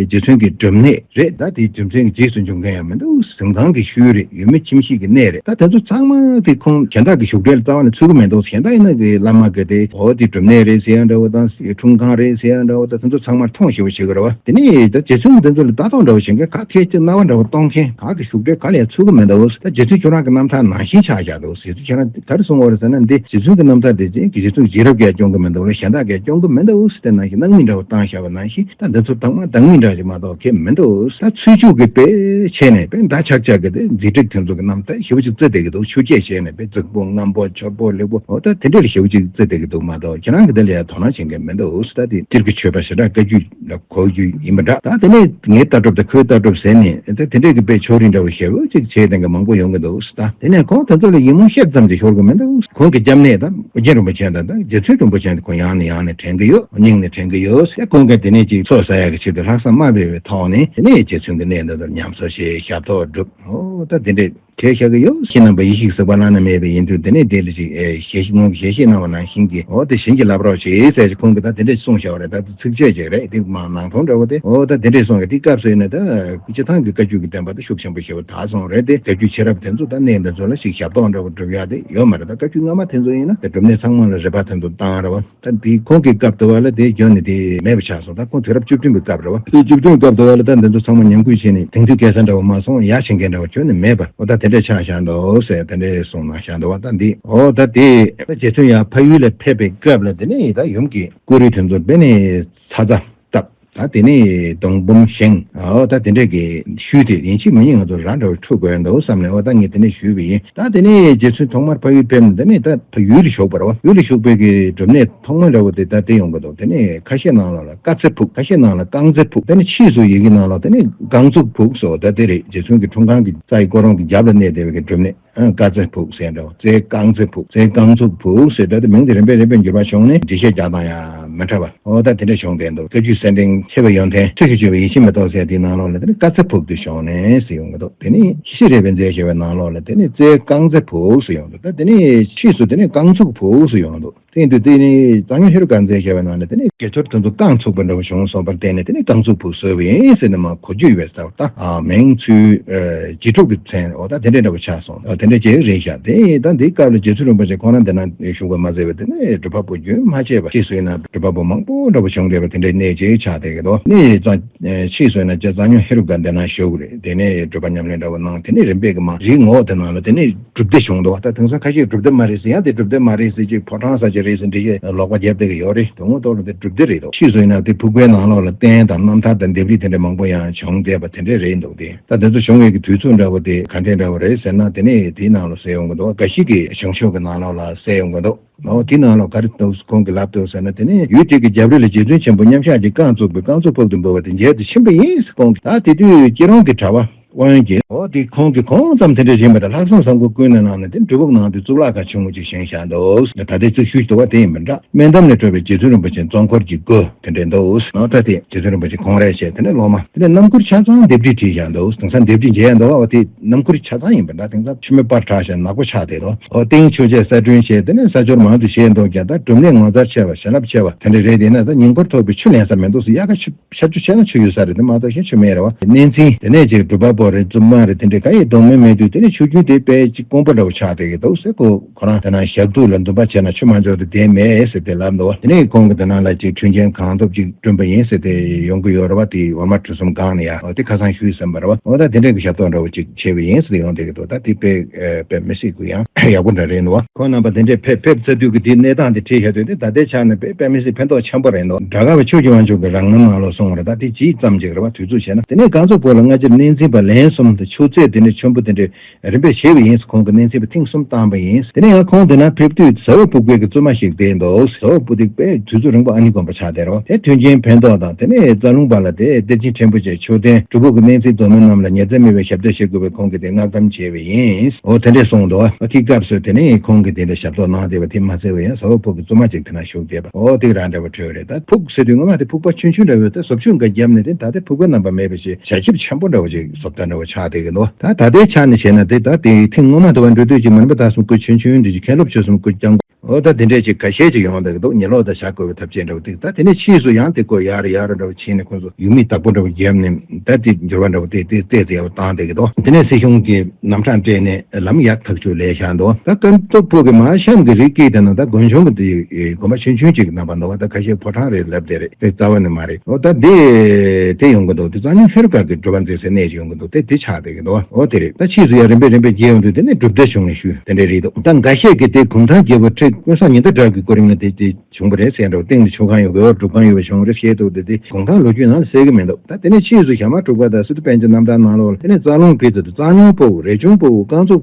རྗེ་བཙུན་གྱི་སྒྲུབ་གནས་རེད། ད་དེ་རྒྱུ་མཚན་གྱི་རྗེས་སུ་འཇུག་མཁན་ཡང་མི་འདུག་གཟིམ་ཁང་གི་ཤུལ་རེད། ཡུལ་མི་ཁྱིམ་གཞིས་ཀྱི་གནས་རེད། ད་དེ་ཚོ་ཚང་མ་དེ་ཁོང་གཞན་དག་གི་བཞུགས་གྲལ་རྩ་བ་ནས་ཚུད་ཀྱི་མི་འདུག་གཞན་དག་ཡིན་ན་དེ་བླ་མ་གི་དེ་འོ་དེ་སྒྲུབ་གནས་རེད་ཟེར་ཡ་འདྲ་བོ་དང་འཁྲུངས་ཁང་རེད་ཟེར་ཡ་འདྲ་བོ་དང་དེ་ཚོ་ཚང་མ་མཐོང་ཞེ་པོ་བྱེད་ཀྱི་རེད་བ། དེ་ནས་ད་རྗེ་བཙུན་གྱི་དེ་ཚོ་ལ་ལྟ་རྟོག་འདྲ་བོ་བྱེད་མཁན་ག་ཁྱེད་ཀྱི་རྣ་བ་འདྲ་བོ་གཏོང་མཁན་ག་གི་བཞུགས་གྲལ་ག་ལ་ཡང་ཚུད་ཀྱི་མི་འདུག་ད་རྗེ་བཙུན་ཁྱོད་རང་གི་རྣམ་ཐར་ནང་བཞིན་ཆགས་བཞག་འདུག་རྗེ་བཙུན་ཁྱོད་རང་ག་རེ་གསུང་བ་རེད་ཟེར་ན། འདི་རྗེ་བཙུན་གྱི་རྣམ་ཐར་དེ་རྗེ་བཙུན་གྱི་རྗེས་རབས་ཀྱིས་སྐྱོང་གི་མི་འདུག་ལ་གཞན་དག་གིས་སྐྱོང་གི་མི་འདུག་ཟེར་ནང་བཞིན་སྣང་མེད་འདྲ་བོ་བཏང་བཞག་པ་ནང་བཞིན། ད་འདི་ཚོ་དང་མ་དང་མིན་འདྲ་ཞིག་མ་གཏོགས་ཁེ་མི་འདུག་ད་ཚུལ་འཆོས་ཀྱི་དཔེ་བྱས་ནས་དཔེ་འདྲ་ཆགས་ཆགས་ཀྱི་དེ་མཛེས་སྡུག་དེ་ཚོ་གི་རྣམ་ཐར་ཞེ་པོ་ཅིག་བརྩི་བསྡད་ཀྱི་འདུག་ཆོས་བརྒྱད་བྱས་ནས་དཔེ་རྫིག་པོ་རྔམ་པོ་འཆོལ་པོ་ལེགས་པོ་འོ་ད་དེ་འདྲ་ལ་ཞེ་པོ་ཅིག་བརྩི་བསྡད་ཀྱི་འདུག་མ་གཏོགས་ཁྱེད་རང་གི་དེ་ལ་ཡང་དོ་སྣང་བྱེད་མཁན་མི་འདུག་ད་དེ་གཏེར་གྱི་ཆོས་པ་ཞེ་དྲག་བཀའ་བརྒྱུད་ལ་གོ་རྒྱུ་ཡིན་པ་འདྲ། ད་དེ་ནས་ངའི་ལྟ་གྲུབ་དང་ཁོའི་ལྟ་གྲུབ་ཟེར་ནས་ད་དེ་འདྲ་གི་དཔེ་ཕྱོགས་རིས་འདྲ་བོ་ཞེ་པོ་ཅིག་བྱས་བསྡད་མཁན་མང་པོ་ཡོང་གི་འདུག་ད་དེ་ནས་ཁོང་དེ་ཚོ་ལ་ཡིད་སྨོན་བཤད་ཙམ་གྱིས་ཤོར་གི་མི་འདུག་ཁོང་གི་སྐྱབས་གནས་དང་ཨོ་རྒྱན་རིན་པོ་ཆེ་དང་ད་རྗེ་བཙུན་རིན་ སྐུ་ཅན་དེ་ཁོ་ཡང་ནས་ཡང་ནས་དྲན་གྱི་ཡོད། སྙིང་ནས་དྲན་གྱི་ཡོད། དེ་ཁོང་གིས་དེ་ནས་ཅིག་ཚོགས་བསགས་ཡག་གི་ཆེད་དུ་ལྷག་བསམ་དམའ་འབེབས་པའི་ཐོག་ནས་དེ་ནས་རྗེ་བཙུན་གྱི་གནས་འདི་ཚོར་ཉམས་གསོ་བྱས། ཞབས་ཏོག་བསྒྲུབས། འོ་ད་དེ་འདྲས་བྱས་བཞག་གི་ཡོད། ཁྱེད་རྣམ་པ་ཡེ་ཤེས་གཟིགས་པ་བླ་ན་མེད་པ་ཡིན་དུས་དེ་ནས་དེ་ལ་ཅིག་ཨེ་ཞལ་བཞེས་སྔོན་གྱི་ཞལ་བཞེས་གནང་བ་ནང་བཞིན་གྱི་འོ་དེ་བཞིན་གྱི་བསླབ་རོགས་བྱེད་ཟེར་ཅིག་ཁོང་གིས་ད་དེ་འདྲས་གསུངས་བཞག་པ་རེད། ད་དེ་ཚིགས་བཅད་ཅིག་རེད། དེ་མ་ནང་དོན་འདྲ་བོ་དེ་འོ་ད་དེ་འདྲས་གསུངས་ཀྱི། དེ་སྐབས་སུ་ཡིན་ན་ད་སྤྱིར་བཏང་གི་བཀའ་བརྒྱུད་ཀྱི་བསྟན་པ་དེ་ཤུགས་ཆེན་པོ་ཞེ་པོ་དར་སོང་རེད། དེ་བཀའ་བརྒྱུད་ཆེ་རབས་དེ་ཚོ་ད་གནས་འདི་ཚོ་ལ་ཞིག་ཞབས་ཏོག་འདྲ་བོ་སྒྲུབ་ཡག་དེ་ཡོད་མ་རེད། ད་བཀའ་བརྒྱུད་སྔ་མ་དེ་ཚོ་ཡིན་ན་དེ་སྒྲུབ་གནས་ཚང་མ་ལ་རིམ་པ་དེ་ཚོ་བཏང་རེད་བ། ད་འདི་ཁོང་གི་སྐབས་དུ་བ་ལ་དེ་བརྒྱུད་ནས་དེ་མེད་པ་ཆགས་སོང་། ད་ཁོང་དུས་རབས་བཅུ་བདུན་པའི་སྐབས་རེད་བ། དེ་བཅུ་བདུན་སྐབས་དུ་བ་ལ་ད་འདི་ཚོ་ཚང་མ་ཉམས་རྒུད་བྱས་ནས་དེང་དུས་སྐལ་བཟང་འདྲ་བ་མ་སོང་། ཡར་ཕྱིན་མཁན་འདྲ་བ་བྱུང་ནས་མེད་པ། འོ་ད་དེ་འདྲས་ཆགས་བཞག་འདུག་ཟེར་དེ་འདྲས་གསུངས་གནང་བཞག་འདུག་བ། ད་འདི་འོ་ད་དེ་རྗེ་བཙུན་ཡར་ཕ་ཡུལ་ལ་ཕེབས་པའི་སྐབས་ལ་དེ་ནས་ད་ཡུམ་གྱི་སྐུ་རུས་དེ་ཚོ་དཔེ་ནས་ཚ་ཚ་བཏབ། ད་དེ་ནས་སྡོང་འབུམ་བཞེངས། འོ་ད་དེ་འདྲས་ཀྱི་ཤུལ་དེ་ཡིན་གཅིག་མིན་གཉིས་ང་ཚོ་རང་འདྲ་བའི་འཁྲུག་དགོས་འདུག་བསམ་ནས་འོ་ད་ངས་དེ་ནས་ཞུས་པ་ཡིན། ད་དེ་ནས་རྗེ་བཙུན་ཐོག་མར་ཕ་ཡུལ་ཕེབས་ནས་དེ་ནས་ད་ཕ་ཡུལ་ལ་བཞུགས་པ་རེད་བ། ཡུལ་ལ་བཞུགས་པའི་གི་སྒྲུབ་གནས་ཐོག་མ་འདྲ་བོ་དེ་ད་དེ་ཡོང་གི་འདུག་དེ་ནས་ཁ་ཤས་ནང་ལོགས་ལ་དཀར་རྩེ་ཕུག་ཁ་ཤས་ནང་ལ་རྐང་རྩེ་ཕུག་དེ་ནས་ཕྱིས་སུ་ཡི་གེ་ནང་ལོགས་དེ་ནས་རྐང་ཚུགས་ཕུག་སོགས་ད་དེ་རེད། རྗེ་བཙུན་གྱི་འཁྲུངས་ཁང་གི་རྩ་ཡི་སྐོར་རོང་གི་རྒྱབ་ལ་གནས་བསྡད་པའི་གི་སྒྲུབ་གནས། ཨ། དཀར་རྩེ་ཕུག་ཟེར་འདྲ་བོ། རྩེ་རྐང་རྩེ་ཕུག་རྩེ་རྐང་ཚུགས་ཕུག་ཟེར་འདྲ། དེ་མིང་དེ་རིམ་པས་རིམ་པས་འགྱུར་བ་བྱུང་ནས་འགྲེལ་བཤད་རྒྱག་སྟངས་ཡང་མི་འདྲ་བ། འོ་ད་དེ་འདྲ་བྱུང་བསྡད་འདུག་བཀའ་བརྒྱུད་གསེར་ཕྲེང་ཆེ་བའི་ཡོན་ཏན་ཆོས་ཀྱི་སྤྱོད་པ་ཡེ་ཤེས་མེ་ཏོག་ཟེར་དེའི་ནང་ལོགས་ལ་དེ་ནི་དཀར་རྩེ་ཕུག་ཏུ་བྱུང་ནས་ཟེར་ཡོང་གི་འདུག་དེ་ནི་ཤེས་རིག་པའི་མཛེས་ཞེས་པའི་ནང་ལོགས་ལ་དེ་ནི་རྩེ་རྐང་རྩེ་ཕུག་ཟེར་ཡོང་འདུག་ད་དེ་ནི་ཕྱིས་སུ་དེ་ནི་རྐང་ཚུགས་ཕུག་ཟེར་ཡོང་འདུག་དེ་ཡིན་དུས་དེ་ནི་གཙང་སྨྱོན་ཧེ་རུ་ཀ་མཛད་བྱ་བའི་ནང་ནས་དེ་ནི་དགེ་ཚུལ་དེ་ཚོ་རྐང་ཚུགས་པ་འདྲ་བོ་བྱུང་སོང་བར་བརྟེན་ནས་དེ་ནི་རྐང་ཚུགས་ཕུག་བཟོས་པ་ཡིན་ཟེར་ནས་མ་གོ་རྒྱུ་ཡོད་པས་ཟེར་བ། ད་མིང་ཚུལ་རྗེས་གྲུབ་ཀྱི་མཚན་འོ་ད་དེ་འདྲའི་འདྲ་བོ་ཆགས་སོང་། དེ་འདྲ་ཅིག་རེད་ཤག་དེ་ད་འདི་སྐབས་ལ་རྗེ་བཙུན་རིན་པོ་ཆེ་ཁོང་རང་དེ་ན་བཞུགས་པ་མ་ཟད་པ་དེ་ནི་སྒྲུབ་པ་པོ་རྒྱུན་མ་ཆད་པ་ཕྱིས་སུ་ཡིན་ན་སྒྲུབ་པ་པོ་མང་པོ་འདྲ་བོ་བྱུང་བསྡད་པ་དེ་འདྲའི་གནས་ཅིག་ཆགས་བསྡད་ཀྱི་འདུག་དེ་ནི་ཕྱིས་སུ་ཡིན་ན་རྗེ་གཙང་སྨྱོན་ཧེ་རུ་ཀ་འདི་ན་བཞུགས་རེད། དེ་ནས་སྒྲུབ་པ་ཉམས་ལེན་འདྲ་བོ་གནང་། དེ་ནས་རིམ་པས་ཀྱི་མ་རིག་ངོ་བོ་དེ་ནང་ལ་དེ་ནས་སྒྲུབ་སྡེ་བྱུང་འདུག་ད་དེང་སང་ཁ་ཤས་སྒྲུབ་སྡེ་མ་རེད་ཟེར། ཡང་དེ་སྒྲུབ་སྡེ་མ་རེད་ཟེར་ཅིག་ཕོ་བྲང་ས་ཆ་རེད་ཟེར་འདྲི་ཞིག་ལོག་པ་རྒྱབ་བསྡད་ཀྱི་ཡོད་རེད། དོན་དངོས་ཐོག་ལ་དེ་སྒྲུབ་སྡེ་རེད་འདུག་ཕྱིས་སུ་ཡིན་ན་དེ་ཕུག་པའི་ནང་ལོགས་ལ་རྟེན་དང་རྣམ་ཐར་དང་ལྡེབས་རིས་དེ་འདྲ་མང་པོ་ཡང་བྱུང་བསྡད་པ་དེ་འདྲ་རེད་འདུག་དེ་ད་དེ་ཚོ་བྱུང་བའི་གི་དུས་ཚོད་འདྲ་བོ་དེ་ག་འདྲས་འདྲ་བོ་རེད་ཟེར་ན། དེ་ནས་དེའི་ནང་ལ་གསལ་ཡོང་གི་འདུག་འགའ་ཞིག་གི་བྱུང་ཆོས་ཀྱི་ནང་ལོགས་ལ་གསལ་ཡོང་གི་འདུག་འོ་དེའི་ནང་ལོགས་ག་རེ་འདུག་ཁོང་གིས་ལབ་འདུག་ཟེར་ན། དེ་ནས་ཡུལ་དེ་གི་རྒྱབ་རི་ལ་རྗེ་བཙུན་ཆེན་པོ་མཉམ་གཞག་གི་རྐང་བཙུགས་པའི་རྐང་ཚུགས་ཕུག་ཏུ་འབོད་པ་དེ་མཇལ་དུ་ཕྱིན་པ་ཡིན་ཟེར། ཁོང་གིས་ད་དེ་དུས་སྐྱིད་རོང་གི་གྲྭ་པ་དབོན་གྱིས་འོ་དེ་ཁོང་གིས་ཁོང་ཙམ་དེ་འདྲ་བཞིན་པ་དང་ལྷག་བསམ་བཟང་པོ་ཀུན་ནས་གནང་ནས་དེ་འབྲུ་ཕུག་ནང་དུ་གཙུག་ལག་ཁང་ཆུང་ངུ་ཅིག་བཞེངས་བཞག་འདུག་ད་ལྟའི་རྩིག་ཤུལ་དུ་བ་དེ་ཡིན་པ་འདྲ། སྨན་འདམ་ནས་སྤྲོས་པའི་རྗེ་བཙུན་རིན་པོ་ཆེ་གཙོ་འཁོར་གྱི་སྒོ་དེ་འདྲ་འདུག་འོ་ད་དེ་རྗེ་བཙུན་རིན་པོ་ཆེ་ཁོང་རེད་བྱས། དེ་ནས་སློབ་མ་དེ་ནས་སྣམ་ཁུར་ཆ་ཚང་ལྡེབས་བྲིས་བྲིས་བཞག་འདུག་དེང་སང་ལྡེབས་བྲིས་མཇལ་ཡ་འདུག་བ། དེ་སྣམ་ཁུར་ཆ་ཚང་ཡིན་པ་འདྲ། དེང་སང་ཕྱི་མོ་པར་བྲག་བྱས་ནག་པོ་ཆགས་བསྡད་འདུག་འོ་སྟེང་ཆོས་འཆད་གསལ་སྒྲོན་བྱས། དེ་ནས་ས་ཆུར་མང་དུ་བཞེས་འདུག་ཀྱང་ད་སྒྲུབ་གནས་ངོ་མཚར་ཆེ་བ་བྱིན་རླབས་ཆེ་བ་དེ་འདྲ་རེད། དེ་ན་ད་ཉིན་འཁོར་ཐོག་པའི་ཆུ་ལེན་ས་མི་འདུག་ཟེར། དབྱར་ཁ་ཆུ་ཤར་ཆུ་ཆེ་ན་ཆུ་ཡོད་ས་རེད། དེ་མ་གཏོགས་གཞན་ཆུ་མེད་རེད་བ། གནས་མཚན་དེ་ནས་ཅིག་སྒྲུབ་པ་པོ་རེད། བཙུན་མ་རེད། དེ་འདྲའི་ག་ཡེ་གཏོང་མིན་མེད་དུས་དེ་ནས་ཆུ་རྒྱུན་དེ་དཔེ་ཅིག་དཀོན་པོ་འདྲ་བོ་ཆགས་བསྡད་ཀྱི་འདུག་ཟེར། ཁོ་ཁོ་རང་དེ་ན་ཞག་སྡུག་ལ་འདུན་པ་བྱས་ན་ཆུ་མ་འཇོག་དུས་བསྡད་མེད་ཟེར་དེ་ལབ་འདུག་བ། དེ་ནས་ཁོང་གིས་དེ་ནང་ལ་ཅིག་མཐུན་རྐྱེན་གང་ཐུབ་ཅིག་བསྐྲུན་པ་ཡིན་ཟེར་དེ་ཡོང་གི་ཡོད་རེད་བ། དེ་འོ་མ་གྲུ་གསུམ་སྒང་ནས་ཡ་འོ་དེ་ཁ་སང་ཞུས་ཟིན་པ་རེད་བ། འོ་ད་དེ་འདྲའི་གི་ཞབས་ཏོག་འདྲ་བོ་ཅིག་བྱས་པ་ཡིན་ཟེར་ཡོང་བསྡད་ཀྱི་འདུག་ད་དེ་དཔེ་དཔེ་མི་སྲིད་ཀྱི་ཡང་ཡག་པོ་འདྲ་རེད་འདུག་བ། ཁོང་རྣམ་པ་དེ་འདྲས་ཕེབས་ཕེབས་ཚར་དུས་ཀྱི་དེའི་གནས་སྟངས་དེ་བྲིས་བཞག་དུས་དེ་ད་ལྟའི་ཆ་ནས་དཔེ་དཔེ་མི་སྲིད་ཕན་ཐོགས་ཆེན་པོ་རེད་འདུག་སྒྲ་སྒམ་པ་ཆོས་ཀྱི་དབང་ཕྱུག་གི་རང་རྣམ་ནང་ལོགས་གསུངས་པ་རེད། ད་དེ་ཇི་ཙམ་ཅིག་རེད་བ། དུས་ཚོད་བྱས་ན། དེ་ནས་རྐང་ཚུགས་ཕུག་ལ་སྔ་ཕྱིར་གནས་མཚན་པ་ལན་གསུམ་དང་མཆོད་རྫས་དེ་འདྲའི་ཆེན་པོ་དེ་འདྲའི་རིམ་པས་བཞེས་པ་ཡིན། ཁོང་གིས་གནས་མཚན་པ་ཐེངས་གསུམ་བཏང་བ་ཡིན། དེ་ནས་ཡང་ཁོང་དེ་ན་ཕེབས་དུས་ཟ་འོག་ཕུག་པའི་གི་བཙུན་མ་ཞིག་བསྡད་འདུག་ཟ་འོག་ཕུག་དེ་དཔེ་དུས་ཚོད་རིང་པོ་ཨ་ནི་དགོན་པ་ཆགས་བསྡད་རོགས། དེ་མཐུན་རྐྱེན་ཕན་ཐོགས་དང་། དེ་ནས་རྩ་རླུང་པ་ལ་དེ་གཏེར་ཆེན་ཕྲན་བུ་བཅས་མཆོད་རྟེན་སྒྲུབ་ཕུག་གི་གནས་མཚན་མདོ་སྨད་རྣམས་ལ་ཉེར་འཚེ་མེད་པའི་ཞབས་བརྟན་བྱེད་དགོས་པའི་ཁོང་གིས་དེ་སྔགས་གཏམ་བྱས་པ་ཡིན། འོ་དེ་འདྲས་གསུངས་འདུག་ཨ་དེ་སྐབས་སུ་དེ་ནས་ཁོང་གིས་དེ་འདྲ་ཞབས་ཏོག་གནང་བསྡད་པ་དེ་མ་ཚད་པ་ཡང་ཟ་འོག་ཕུག་གི་བཙུན་མ་ཅིག་དེ་ན་བཞུགས་བསྡད་པ་འོ་དེ་རང་འདྲ་བ་འཕྲོད་རེད། ད་ཕུག་ཟེར་དུས་སྔོན་མ་དེ་ཕུག་པ་ཆུང་ཆུང་འདྲ་བོ་དེ་ཟོབ་ཆུང་འགའ་བརྒྱབ་ནས་དེ་ད་ལྟའི་ཕུག་པ་རྣམ་པ་མེད་པ་ཞིག་བྱ་ཁྱིམ་ཆེན་པོ་འདྲ་བོ་ཅིག་བཟོ་ལྟ་འདྲ་བོ་ཆགས་བསྡད་ཀྱི་འདུག་ད་ད་ལྟའི་ཆ་ནས་བྱས་ན་དེ་ད་དེ་ཐེངས་སྔོན་མ་དུ་བ་འགྲོ་དུས་ཀྱི་མུན་པ་དག་གསུམ་སྐུ་ཆུང་ཆུང་འདྲ་ཅིག་མཁན་སློབ་ཆོས་གསུམ་སྐུ་སྐྱབས་མགོན། འོ་ད་དེ་འདྲས་ཅིག་ཁ་ཤས་ཅིག་ཡོང་བསྡད་ཀྱི་འདུག་ཉལ་ལོག་དང་ཞྭ་བརྐོ་བའི་ཐབས་ཤེས་འདྲ་བོ་དེ། ད་དེ་ནས་ཕྱིས་སུ་ཡང་དེ་བརྐོས་ཡར་ཡར་འདྲ་བོ་ཕྱིན་ནས་ཁོང་ཚོ་ཡུལ་མི་བདག་པོ་འདྲ་བོ་བརྒྱབ་ནས་ད་དེ་འགྱུར་བ་འདྲ་བོ་དེ་དེ་ཏོག་ཙམ་ཡག་པོ་བཏང་བསྡད་ཀྱི་འདུག་དེ་ནས་སྲིད་གཞུང་གིས་ལམ་ཕྲག་སྤྲད་ནས་ལམ་ཡག་ཐག་ཆོད་ལས་བཞག་འདུག་ད་རྐང་ཚུགས་ཕུག་གི་མར་གཤམ་གྱི་རི་སྐེད་དེ་ན་ད་དགོན་ཆུང་གི་དེ་དགོན་པ་ཆུང་ཆུང་ཅིག་གི་རྣམ་པ་འདུག་ད་ཁ་ཤས་ཕོ་བྲང་རེད་ལབ་བསྡད་རེད། དེ་རྩ་བ་ནས་མ་རེད། འོ་ད་དེ་དེ་ཡོང་གི་འདུག་དེ་གཙང་སྨྱོན་ཧེ་རུ་ཀ་གི་སྒྲུབ་པ་མཛད་སའི་གནས་ཅིག་ཡོང་གི་འདུག་དེ་དེ་ཆགས་བསྡད་ཀྱི་འདུག་འོ་དེ་རེད། ད་ཕྱིས་སུ་ཡང་རིམ་པས་རིམ་པས་རྒྱས་ཡོང་དུས་དེ་ནས་སྒྲུབ་སྡེ་བྱུང་ནས་ཞུས་དེ་འདྲས་རེད་འདུག་ད་འགའ་ཤས་ཀྱིས་དེ་གུང་ཐང་རྒྱལ་པོ་ཁྲི་ཀུན་བཟང་ཉི་ཟླ་གྲགས་ཀྱི་སྐུ་རིང་ལ་དེ་དེ་བྱུང་བ་རེད་ཟེར་འདྲ་བོ། སྟེང་དུ་མཆོད་ཁང་ཡོད་པའི་འོག་སྒྲུབ་ཁང་ཡོད་པ་བྱུང་རེད་བཤད་འདུག་དེ་དེ་གུང་ཐང་ལོ་རྒྱུས་ནང་ལ་གསལ་གྱི་མི་འདུག་ད་དེ་ནས་ཕྱིས་སུ་ཞྭ་དམར་འབྲུག་པ་དང་སི་ཏུ་པཎ་ཆེན་རྣམ་ཐར་ནང་ལོགས་ལ་དེ་ནས་རྩ་རླུང་བི་ཙི་དང་གཙང་སྨྱོན་ཕུག་རས་ཆུང་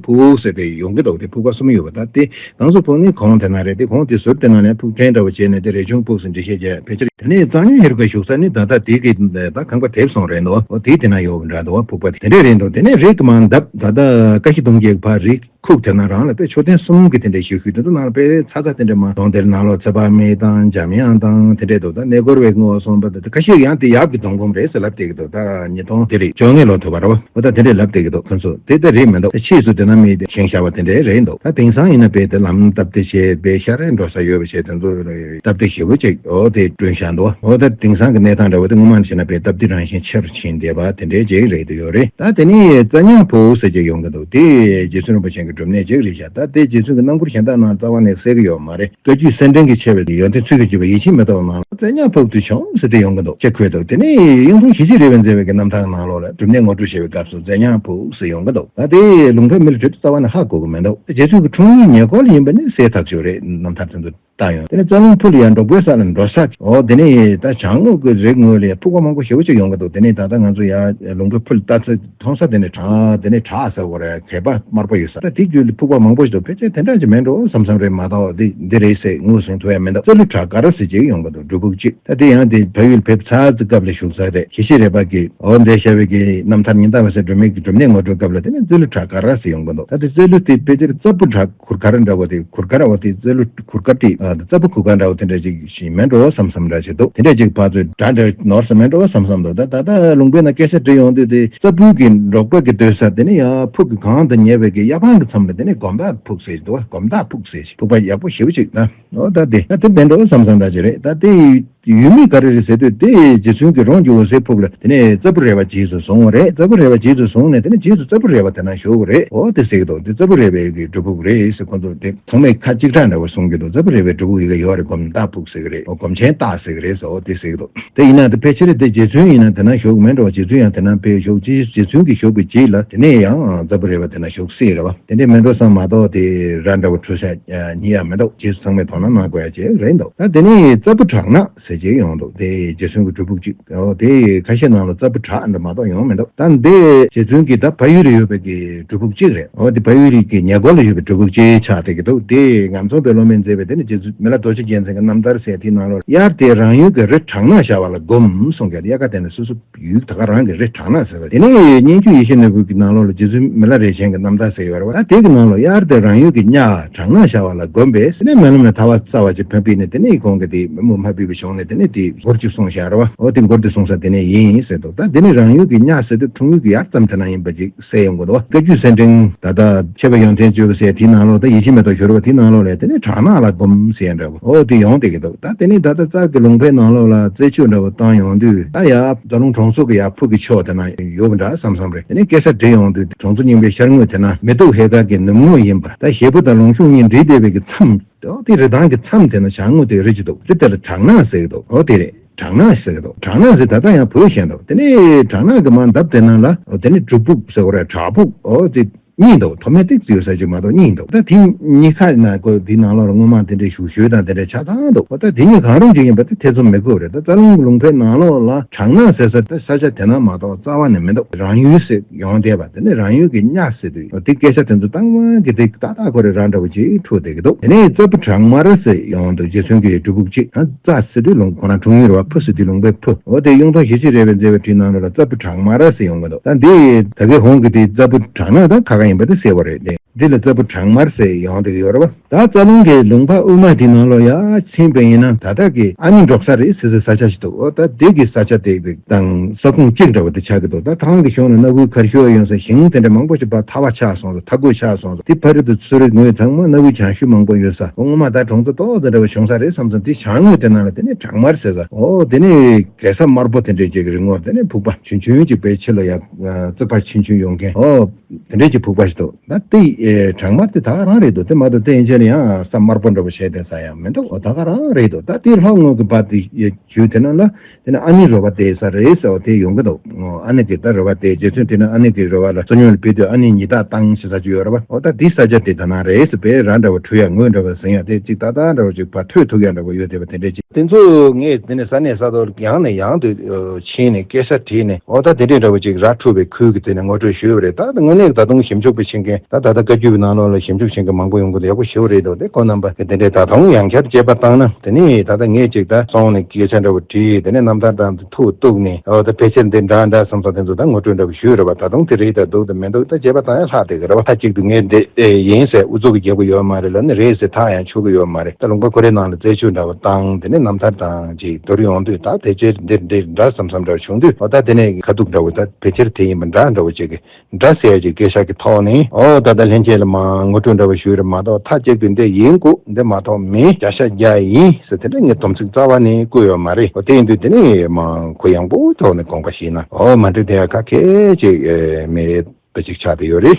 ཕུག་ཟེར་ཏེ་ཡོང་གི་འདུག་དེ་ཕུག་པ་གསུམ་ཡོད་པ། ད་དེ་རྐང་ཚུགས་ཕུག་ནི་གོང་དེ་ན་རེད། དེ་གོང་དེ་ཟུར་དེ་ན་ནས་ཕུག་ཕྲན་འདྲ་བོ་བྱས་ནས་དེ་རས་ཆུང་ཕུག་ཟེར་འགྲེལ་བཤད་བྱས་ཕལ་ཆེར། དེ་ནས་གཙང་སྨྱོན་ཧེ་རུ་ཀ་བཞུགས་ས་ནི་ད་ལྟ་དེ་གི་ད་ཁང་པ་དེབ་སོང་རེད་འདུག་འོ་དེ་དེ་ན་ཡོད་པ་འདྲ་འདུག་ཕུག་པ་དེ་འདྲས་རེད་འདུག་དེ་ནས་རི་གི་མར་འདབས་ད་ལྟ་ཀ་ཤི་གདུང་བརྒྱད་ཕར་རི་ ཕུག་དེ་ན་རང་ལ་དཔེ་མཆོད་རྟེན་གསུམ་གྱི་དེ་འདྲའི་ཞིག་ཞུས་དེ་ཚོ་ནང་ལ་དཔེ་ཚ་ཚ་དེ་འདྲ་མ་གཏོང་དེར་ནང་ལོགས་ཚེ་དཔག་མེད་དང་འཇམ་དབྱངས་དང་དེ་འདྲས་འདུག་ད་གནས་སྐོར་བའི་ངོ་བོ་གསུངས་པ་དེ་ཁ་ཤས་ཡང་དེ་ཡབ་ཀྱི་སྡོང་འབུམ་རེད་ཟེར་ལབ་བསྡད་ཀྱི་འདུག་ད་ཉིས་སྟོང་དེ་རེད་བཅོ་ལྔའི་ལོ་ཐུབ་པ་རེད་བ། འོ་ད་དེ་འདྲས་ལབ་བསྡད་ཀྱི་འདུག་ཁོ་ཚོ་དེ་ལྟ་རེད་མི་འདུག་ཕྱིས་སུ་དེ་ན་མི་དེ་བཞེངས་བཞག་པ་དེ་འདྲས་རེད་འདུག་ད་དེང་སང་ཡིན་ན་དཔེ་དེ་ལམ་སྟབས་བདེ་བྱས་དཔེ་ཤ་རེ་འགྲོ་ས་ཡོད་པ་བྱས་དེ་ཚོ་སྟབས་བདེ་ཞེ་པོ་ཅིག་འོ་དེ་བསྐྲུན་བཞག་འདུག་འོ་ད་དེང་སང་གི་གནས་སྟངས་འདྲ་བོ་དེ་སྔོན་མ་ནས་བྱས་ན་དཔེ་སྟབས་བདེ་རང་བཞིན་ཆེ་རུ་ཕྱིན་བསྡད་པ་དེ་འདྲས་ཅིག་རེད་དུ་ཡོད་རེད། ད་དེ་ནས་རྩ་ཉག་ཕུག་ཟེར་ཅིག་ཡོང་གི་འདུག་དེ་རྗེ་བཙུན་རིན་པོ་ཆེ་གི་སྒྲུབ་གནས་ཅིག་རེད་བཞག་ད་དེ་རྗེ་བཙུན་གྱི་རྣམ་མགུར་གཞན་དག་ནང་རྩ་བ་ནས་གསལ་གི་ཡོད་མ་རེད། བཀའ་བརྒྱུད་གསེར་ཕྲེང་གི་ཆེ་བའི་ཡོན་ཏན་ཚུལ་གྱིས་བརྗོད་པ་ཡིད་ཆེས་མེ་ཏོག་ནང་རྩ་ཉག་ཕུག་ཏུ་བྱོན་ཟེར་ཏེ་ཡོང་གི་འདུག་ཅེས་འཁོད་འདུག་དེ་ནས་གཡུང་དྲུང་ཞི་བྱེད་རས་པའི་མཛད་པའི་གི་རྣམ་ཐར་ནང་ལོགས་ལ་སྒྲུབ་གནས་ངོ་སྤྲོད་བྱེད་པའི་སྐབས་སུ་རྩ་ཉག་ཕུག་ཟེར་ཡོང་གི་འདུག་ད་དེ་ལུང་པའི་མི་ལ་དྲིས་རྩ་བ་ནས་ཧ་གོ་གི་མི་འདུག་རྗེ་བཙུན་གྱི་འཁྲུངས་ཡུལ་ཉེ་འཁོར་ལ་ཡིན་པ་ནི་གསལ་ཐག་ཆོད་རེད། རྣམ་ཐར་དེ་ཚོ་བལྟ་ཡོང་། དེ་ནས་རྩ་རླུང་ཕུ་ལ་ཡང་འབྲོག་པའི་ས་ལ་འགྲོ་ས། འོ་དེ་ནས་ད་བྱང་ངོས་ཀྱི་རི་ངོས་ལ་ཕུག་པ་མང་པོ་ཞེ་པོ་ཅིག་ཡོང་གི་འདུག་དེ་ནས་ད་ལྟ་ང་ཚོ་ཡ་ལུང་པའི་ཕུ་ལ་ལྟ་ཚེ་མཐོང་ས་དེ་ནས་བྲག་དེ་ནས་བྲག་ཟེར་བ་རེད། གད་པ་དམར་པོ་ཡོད་ས་ད་དེ་རྒྱུད་ལ་ཕུག་པ་མང་པོ་ཞིག་འདུག་ཕལ་ཆེར་དེ་འདྲ་ཅིག་མེད་འགྲོ་བསམ་བསམ་རེད། མ་གཏོགས་འདི་འདི་རེད་ཟེར་ངོས་ཟིན་ཐུབ་ཡ་མེད་འདུག་རྩ་ལུ་བྲག་དཀར་ཟེར་ཅིག་ཡོང་གི་འདུག་སྒྲུབ་ཕུག་ཅིག་ད་དེ་ཡང་དེ་བལ་ཡུལ་ཕེབས་ཚར་དུས་སྐབས་ལ་བཞུགས་ས་རེད། ཞི་བྱེད་རས་པ་གིས་འོ་མཛད་བཞག་པའི་གི་རྣམ་ཐར་ཉི་ཟླ་འོད་ཟེར་སྒྲོན་མེ་གི་སྒྲུབ་གནས་ངོ་སྤྲོད་སྐབས་ལ་དེ་ནས་རྩ་ལུ་བྲག་དཀར་ཟེར་ཡོང་གི་འདུག་ད་དེ་རྩ་ལུ་དེ་ཕལ་ཆེར་རྩ་ཕུ་བྲག་གུར་དཀར་འདྲ་བོ་དེ་གུར་དཀར་འོ་དེ་རྩ་ལུ་གུར་དཀར་དེ་ཨ་རྩ་ཕུ་གུར་དཀར་འདྲ་བོ་དེ་འདྲ་ཅིག་ཞིག་མེད་འགྲོ་བསམ་བསམ་འདྲ་ཞིག་འདུག་དེ་འདྲ་ཅིག་ཕར་ཚུར་འདྲ་འདྲ་ནོར་ས་མེད་འགྲོ་བསམ་བསམ་འདུག་ད་ད་ལྟ་ལུང་པའི་ནང་སྐད་ཆ་འདྲི་ཡོང་དུས་དེ་རྩ་ཕུ་གི་འབྲོག་པ་གི་སྡོད་ས་དེ་ནི་ཡ་ཕུ་གི་གངས་དང་ཉེ་བའི་གི་གཡའ་སྤང་གི་མཚམས་ལ་དེ་ནི་སྒོམ་བདག་ཕུག་ཟེར་འདུག་སྒོམ་བདག་ཕུག་ཟེར་ཕུག་པ་ཡག་པོ་ཞེ་པོ་ཅིག་ན། འོ་ད་དེ་ད་དེ་བདེན་འགྲོ་བསམ་བསམ་འདྲ་ཅིག་རེད། ད་དེ་ཡུལ་མིང་ག་རེ་རེད་ཟེར་དུས་དེ་རྗེ་བཙུན་གྱི་རོང་གི་འོད་ཟེར་ཕུག་ལ་དེ་ནས་རྩ་ཕུ་རས་པ་རྗེས་སུ་བཟུང་བ་རེད། རྩ་ཕུ་རས་པ་རྗེས་སུ་བཟུང་ནས་དེ་ནས་རྗེས་སུ་རྩ་ཕུ་རས་པ་དེ་ན་བཞུགས་པ་རེད། འོ་དེ་ཟེར་གི་འདུག་དེ་རྩ་ཕུ་རས་པའི་གི་སྒྲུབ་ཕུག་རེད་ཟེར་ཁོ་ཚོ་དེ་ཚང་མས་ཁ་གཅིག་གྲགས་འདྲ་བོ་གསུང་གི་འདུག་རྩ་ཕུ་རས་པའི་སྒྲུབ་ཕུག་ཡི་ག་ཡོད་རེད། སྒོམ་བདག་ཕུག་ཟེར་གི་རེད། འོ་སྒོམ་ཆེན་སྟག་ཟེར་གི་རེད་ཟེར། འོ་དེ་ཟེར་གི་འདུག་དེ་ཡིན་ན་དེ་ཕལ་ཆེར་དེ་རྗེ་བཙུན་ཡིན་ན་དེ་ན་བཞུགས་མེད་འགྲོ་བ། རྗེ་བཙུན་ཡང་དེ་ན་ཕེབས་བཞུགས་རྗེ་རྗེ་བཙུན་གྱི་བཞུགས་པའི་རྗེས་ལ་དེ་ནས་ཡང་རྩ་ཕུ་རས་པ་དེ་ན་བཞུགས་སྲིད་རེད་བ། དེ་འདྲའི་མེད་འགྲོ་བསམ་མ་གཏོགས་དེ་ར་འདྲ་བོ་འཁྲུལ་ཤ་ཉེ་ཡ་མི་འདུག་རྗེས་སུ་ཚང་མས་དོ་སྣང་གནང་དགོས་ཡ་ཅིག་རེད་འདུག་ད་དེ་ནས་རྩ་ཕུ་བྲག་ནག་ཟེར་ཅིག་ཡོང་འདུག་དེ་རྗེ་བཙུན་གྱི་སྒྲུབ་ཕུག་ཅིག་འོ་དེ་ཁ་ཤས་ནང་ལ་རྩ་ཕུ་བྲག་འདྲ་མ་གཏོགས་ཡོང་མི་འདུག་ད་འདི་རྗེ་བཙུན་གྱི་ད་བལ་ཡུལ་ལ་ཡོད་པའི་གི་སྒྲུབ་ཕུག་ཅིག་རེད། འོ་དེ་བལ་ཡུལ་གྱི་ཉེ་འཁོར་ལ་ཡོད་པའི་སྒྲུབ་ཕུག་ཅིག་ཆགས་བསྡད་ཀྱི་འདུག་དེ་ངམ་ཚོང་དཔོན་སློབ་མའི་མཛད་པའི་དེ་ནི་རྗེ་བཙུན་མི་ལ་རྡོ་རྗེ་རྒྱལ་མཚན་གྱི་རྣམ་ཐར་ཟེར་དེའི་ནང་ལོགས་དབྱར་དེ་རང་ཡུལ་གྱི་རི་བྲག་ནག་ཤར་བ་ལ་སྒོམ་གསུངས་ཀྱང་དབྱར་ཁ་དེ་ནི་སོ་སོ་ཡུལ་ད་ག་རང་གི་རི་བྲག་ནག་ཟེར་བ་དེ་ནས་སྙན་བརྒྱུད་ཡེ་ཤེས་ནོར་བུ་གི་ནང་ལོགས་ལ་རྗེ་བཙུན་མི་ལ་རས་ཆེན་གྱི་རྣམ་ཐར་ཟེར་ཡོད་རེད་བ། ད་དེ་གི་ནང་ལོགས་དབྱར་དེ་རང་ཡུལ་གྱི་ཉ་བྲག་ནག་ཤར་བ་ལ་སྒོམ་པས་ཟེར་ནས་སྨོན་ལམ་ནས་ཐར་པ་བཙའ་བ་ཅིག་ཕན་པས་ནས་དེ་ནས་ཁོང་གི་དེ་མི་མ་ཕུད་པའི་གཞུང་ནས་དེ་ནས་དེ་མགུར་ཅིག་གསུངས་བཞག་རེད་བ། འོ་དེ་མགུར་དེ་གསུངས་ས་དེ་ནས་ཡིན་ཟེར་འདུག་ད་དེ་ནས་རང་ཡུལ་གྱི་ཉ་ཟེར་དུས་འཁྲུངས་ཡུལ་གྱི་ཡར་ཙམ་དེ་ན་ཡིན་པ་ཅིག་གསལ་ཡོང་གི་འདུག་བ། བཀའ་བརྒྱུད་གསེར་ཕྲེང་ད་ལྟ་ཆེ་བ་ཡོན་ཏན་བརྗོད་པ་ཟེར་དེའི་ནང་ལོགས་ད་ཡེ་ཤེས་མེ་ཏོག་ཞུ་རེད་བ། དེའི་ནང་ལོགས་ལས་དེ་ནས་བྲག་ནག་ལ་སྒོམ་ཟེར་འདྲ་བོ་འོ་དེ་ཡོང་བསྡད་ཀྱི་འདུག་ད་དེ་ནས་ད་ལྟ་རྩ་གི་ལུང་པའི་ནང་ལོགས་ལ་རྩད་གཅོད་འདྲ་བོ་བཏང་ཡོང་དུས་ད་ཡ་རྩ་རླུང་གྲོང་ཚོ་གི་ཡ་ཕུག་གི་ཕྱོགས་དེ་ན་ཡོད་པ་འདྲ་བསམ་བསམ་རེད། དེ་ནས་སྐད་ཆ་དྲིས་ཡོང་དུས་གྲོང་ཚོ་རྙིང་པའི་ཤར་ངོས་དེ་ན་མེ་ཏོག་ཧེ་དཀར་གྱི་ནུབ་ངོས་ཡིན་པ་ད་ཞེ་པོ་དང་ལུང་ཤུགས་གཉིས་འདྲེས་བསྡད་པའི་གི་མཚམས་འོ་དེ་རི་ཐང་གི་མཚམས་དེ་ན་བྱང་ངོས་དེ་རི་ཅིག་འདུག་རི་དེ་ལ་བྲག་ནག་ཟེར་གི་འདུག་འོ་དེ་རེད། བྲག་ནག་ཟེར་གི་འདུག་བྲག་ནག་ཟེར་ད་ལྟ་ཡང་བོད་བཤད་འདུག་དེ་ནས་བྲག་ནག་གི་མར་འདབས་དེ་ནང་ལ་འོ་དེ་ནས་སྒྲུབ་ཕུག་ཟེར་བ་རེད། བྲག་ཕུག་འོ་དེ་གཉིས་འདུག་མཐོ་དམན་ཏོག་ཙམ་ཡོད་ས་ཅིག་མ་གཏོགས་གཉིས་འདུག་ད་དེ་གཉིས་ཁ་ན་ཁོ་དེའི་ནང་ལོགས་ལ་སྔོན་མ་དེ་འདྲའི་བཞུགས་ཞོལ་དང་དེ་འདྲའི་ཆ་ཚང་འདུག་འོ་ད་དེ་གཉིས་གང་རུང་ཅིག་ཡིན་པ་དེ་ཐེ་ཚོམ་མི་དགོས་རེད། ད་རྩ་རླུང་ལུང་པའི་ནང་ལོགས་ལ་བྲག་ནག་ཟེར་ས་དེ་ས་ཆ་དེ་ན་མ་གཏོགས་རྩ་བ་ནས་མི་འདུག་རང་ཡུལ་ཟེར་ཡོང་བསྡད་པ་དེ་ནས་རང་ཡུལ་གྱི་ཉ་ཟེར་དུས་འོ་དེ་སྐད་ཆ་དེ་ཚོ་བཏང་བ་གི་དེ་ཏག་ཏག་ཁོ་རེ་རང་འདྲ་བོ་ཅིག་འཕྲོ་བསྡད་ཀྱི་འདུག་དེ་ནས་རྩ་ཕུ་བྲག་དམར་ཟེར་ཡོང་འདུག་རྗེ་བཙུན་གྱི་སྒྲུབ་ཕུག་ཅིག་ཨ། རྩ་ཟེར་དུས་ལུང་ཁོ་ན་འཁྲུངས་ཡུལ་རེད་བ། ཕུ་ཟེར་དུས་ལུང་པའི་ཕུ། འོ་དེ་གཡུང་དྲུང་ཞི་བྱེད་རས་པའི་མཛད་པའི་བྲིས་ནང་ལོགས་ལ་རྩ་ཕུ་བྲག་དམར་ཟེར་ཡོང་གི་འདུག་ད་འདི་ད་གའི་ཧོང་གི་དེ་རྩ་ཕུ་བྲག་ནག་ད་ཁ་ཁ་ཡིན་པ་དེ་གསལ་བོ་རེད། དེ་འདི་ལ་རྩ་ཕུ་བྲག་དམར་ཟེར་ཡོང་བསྡད་ཀྱི་ཡོད་རེད་བ། ད་རྩ་རླུང་གི་ལུང་པ་དབུས་མ་དེ་ནང་ལོགས་ཡར་ཕྱིན་པ་ཡིན་ན་ད་ལྟ་གི་ཨ་ནི་འབྲོག་ས་རེད་ཟེར་སའི་ས་ཆ་ཞིག་འདུག་འོ་ད་དེ་གི་ས་ཆ་དེ་དང་ས་ཁོངས་གཅིག་འདྲ་བོ་དེ་ཆགས་ཀྱི་འདུག་ད་ཐང་གི་གཞུང་ལ་སྣ་ཁུལ་ཁར་ཤོར་ཡོང་ས་ཞིང་དེ་འདྲ་མང་པོ་ཞིག་ཕར་ཐར་པ་ཆགས་སོང་ཟེར། ཐར་རྒོད་ཆགས་སོང་ཟེར། དེ་ཕ་རི་དང་མཚོ་རི་ངོས་ཚང་མ་སྣ་ཁུལ་བྱང་ཤུལ་མང་པོ་ཡོད་ས། འོ་སྔོན་མ་ད་གྲོང་ཚོ་ཏོག་ཙམ་འདྲ་བོ་བྱུང་ས་རེད་བསམ་སོང་། དེ་བྱང་ངོས་དེ་ནང་ལ་དེ་ནས་བྲག་དམར་ཟེར་ས། འོ་དེ་ནས་གེ་སར་དམར་པོ་དེ་འདྲས་ཅིག་གི་རི་ངོར་དེ་ནས་ཕུག་པ་ཆུང་ཆུང་ཅིག་པའི་ཕྱི་ལ་ཡ་རྩིག་པ་ཆུང་ཆུང་ཡོང་མཁན། འོ་དེ་འདྲས་ཅིག་ཕུག་པ་ཞིག་འདུག་ད་དེ་བྲག་དམར་དེ་ད་ག་རང་རེད་འདུག་དེ་མ་གཏོགས་དེ་ཡན་ཆད་ལ་ཡང་ས་དམར་པོ་འདྲ་བོ་བྱས་བསྡད་ས་ཡང་མི་འདུག་འོ་ད་ག་རང་རེད་འདུག་ད་དེ་ལྷོ་ངོས་ཀྱི་བར་དེ་ཡ་བརྒྱུད་དེ་ན་ལ། དེ་ནས་ཨ་ནེ་རོ་པ་བསྡད་ས་རེད་ཟེར་བ་དེ་ཡོང་གི་འདུག་ཨ་ནེ་གི་ད་རོ་པ་བསྡད། རྗེ་བཙུན་དེ་ནས་ཨ་ནེ་གི་རོ་པ་ལ་བསོད་སྙོམས་ལ་ཕུལ་དུས་ཨ་ནེ་ཉི་ཟླ་བཏང་ཞེས་ས་ཅིག་ཡོད་རེད་བ། འོ་ད་དེ་ས་ཆ་དེ་ད་ནང་རེད་ཟེར་བས་ར་འདྲ་བ་འཁྲུལ་ཡ་ངོས་འདྲ་བ་ཟིན་ཡ་དེ་གཅིག་ཏག་ཏག་འདྲ་བ་ཅིག་ཕར་ཐོས་ཐུབ་ཡ་འདྲ་བ་ཡོད་བསྡད་པ་དེ་འདྲས་ཅིག་དེ་ཚོ་ངས་དེ་ནས་ས་གནས་ས་ཐོག་ཡང་ནས་ཡང་དུ་ཕྱིན་ནས་སྐད་ཆ་དྲིས་ནས་འོ་ད་དེ་འདྲས་འདྲ་བ་ཅིག་ར་འཁྲུལ་བའི་ཁུལ་གྱི་དེ་ནས་ངོ་སྤྲོད་ཞུས་པ་རེད། ད་དངོས་གནས་ད་དུང་ཞིབ་འཇུག་པ་ཕྱིན་མཁན་ད་ད་ལྟ་ བཀའ་བརྒྱུད་ནང་ལོགས་ལ་ཞིབ་འཇུག་བྱེད་མཁན་མང་པོ་ཡོང་གི་འདུག་ཡག་པོ་ཞེ་པོ་རེད་འདུག་དེ་ཁོང་རྣམ་པ་དེ་འདྲའི་ད་དུང་ཡང་བསྐྱར་དཔྱད་པ་བཏང་ན། དེ་ནས་ད་ལྟ་ངས་ཅིག་ད་སོང་ནས་སྐད་ཆ་འདྲ་བོ་དྲིས། དེ་ནས་རྣམ་ཐར་དང་དེ་ཐུག་གཏུགས་ནས། འོ་ད་ཕལ་ཆེར་འདི་འདྲ་འདྲ་བསམ་བསམ་དེ་ཚོ་ད་ངོ་སྤྲོད་འདྲ་བོ་ཞུས་རེད་པ། ད་དུང་དེ་རེད་ད་འདུག་དང་མི་འདུག་ད་དཔྱད་པ་བཏང་ཡ་ལྷག་བསྡད་ཀྱི་རེད་པ། མཐའ་གཅིག་ཏུ་ངས་འདི་ཨེ་ཡིན་ཟེར་ཨུ་ཚུགས་ཀྱིས་རྒྱག་གི་ཡོད་མ་རེད་ལབ་ནས། རེད་ཟེར་ཐག་ཡང་ཆོད་ཀྱི་ཡོད་མ་རེད། ད་ལུང་པ་ཁོ་རའི་ནང་ལ་རྩད་གཅོད་འདྲ་བོ་བཏང་། དེ་ནས་རྣམ་ཐར་དང་ཅིག་བསྡུར་ཡོང་དུས། ད་དེ་ཕྱིར་འདིར་འདི་འདྲ་བསམ་བསམ་འདྲ་བྱུང་དུས། འོ་ད་དེ་ནས་ཁ་ཐུག་འདྲ་བོ་ད་ཕལ་ཆེར་དེ་ཡིན་པ་འདྲ་འདྲ་བོ་ཅིག་གི་འདྲ་ཟེར་ཡ་ཅིག་སྐད་ཆ་གི་ཐོག་ནས། འོ་ད་ལྟ་ལྷན་རྒྱས་ལ་མ་ངོ་སྤྲོད་འདྲ་བོ་ཞུས་རེད་མ་གཏོགས། མཐའ་གཅིག་ཏུ་འདི་ཡིན་དགོས། འདི་མ་གཏོགས་མིན། བརྒྱ་ཆ་བརྒྱ་ཡིན་ཟེར་དེ་འདྲ་ངས་སྡོམ་ཚིག་རྩ་བ་ནས་བཀོད་ཡོད་མ་རེད། འོ་དེ་ཡིན་དུས་དེ་ནས་མ་ཁོ་ཡང་པོ་ཐོག་ནས་དགོངས་པ་བཞེས་ན། འོ་མ་འགྲིག་དེ་ཡ་ཁ་ཁད་ཅིག་ཨེ་མེད་པ་ཅིག་ཆགས་བསྡད་ཡོད་རེད།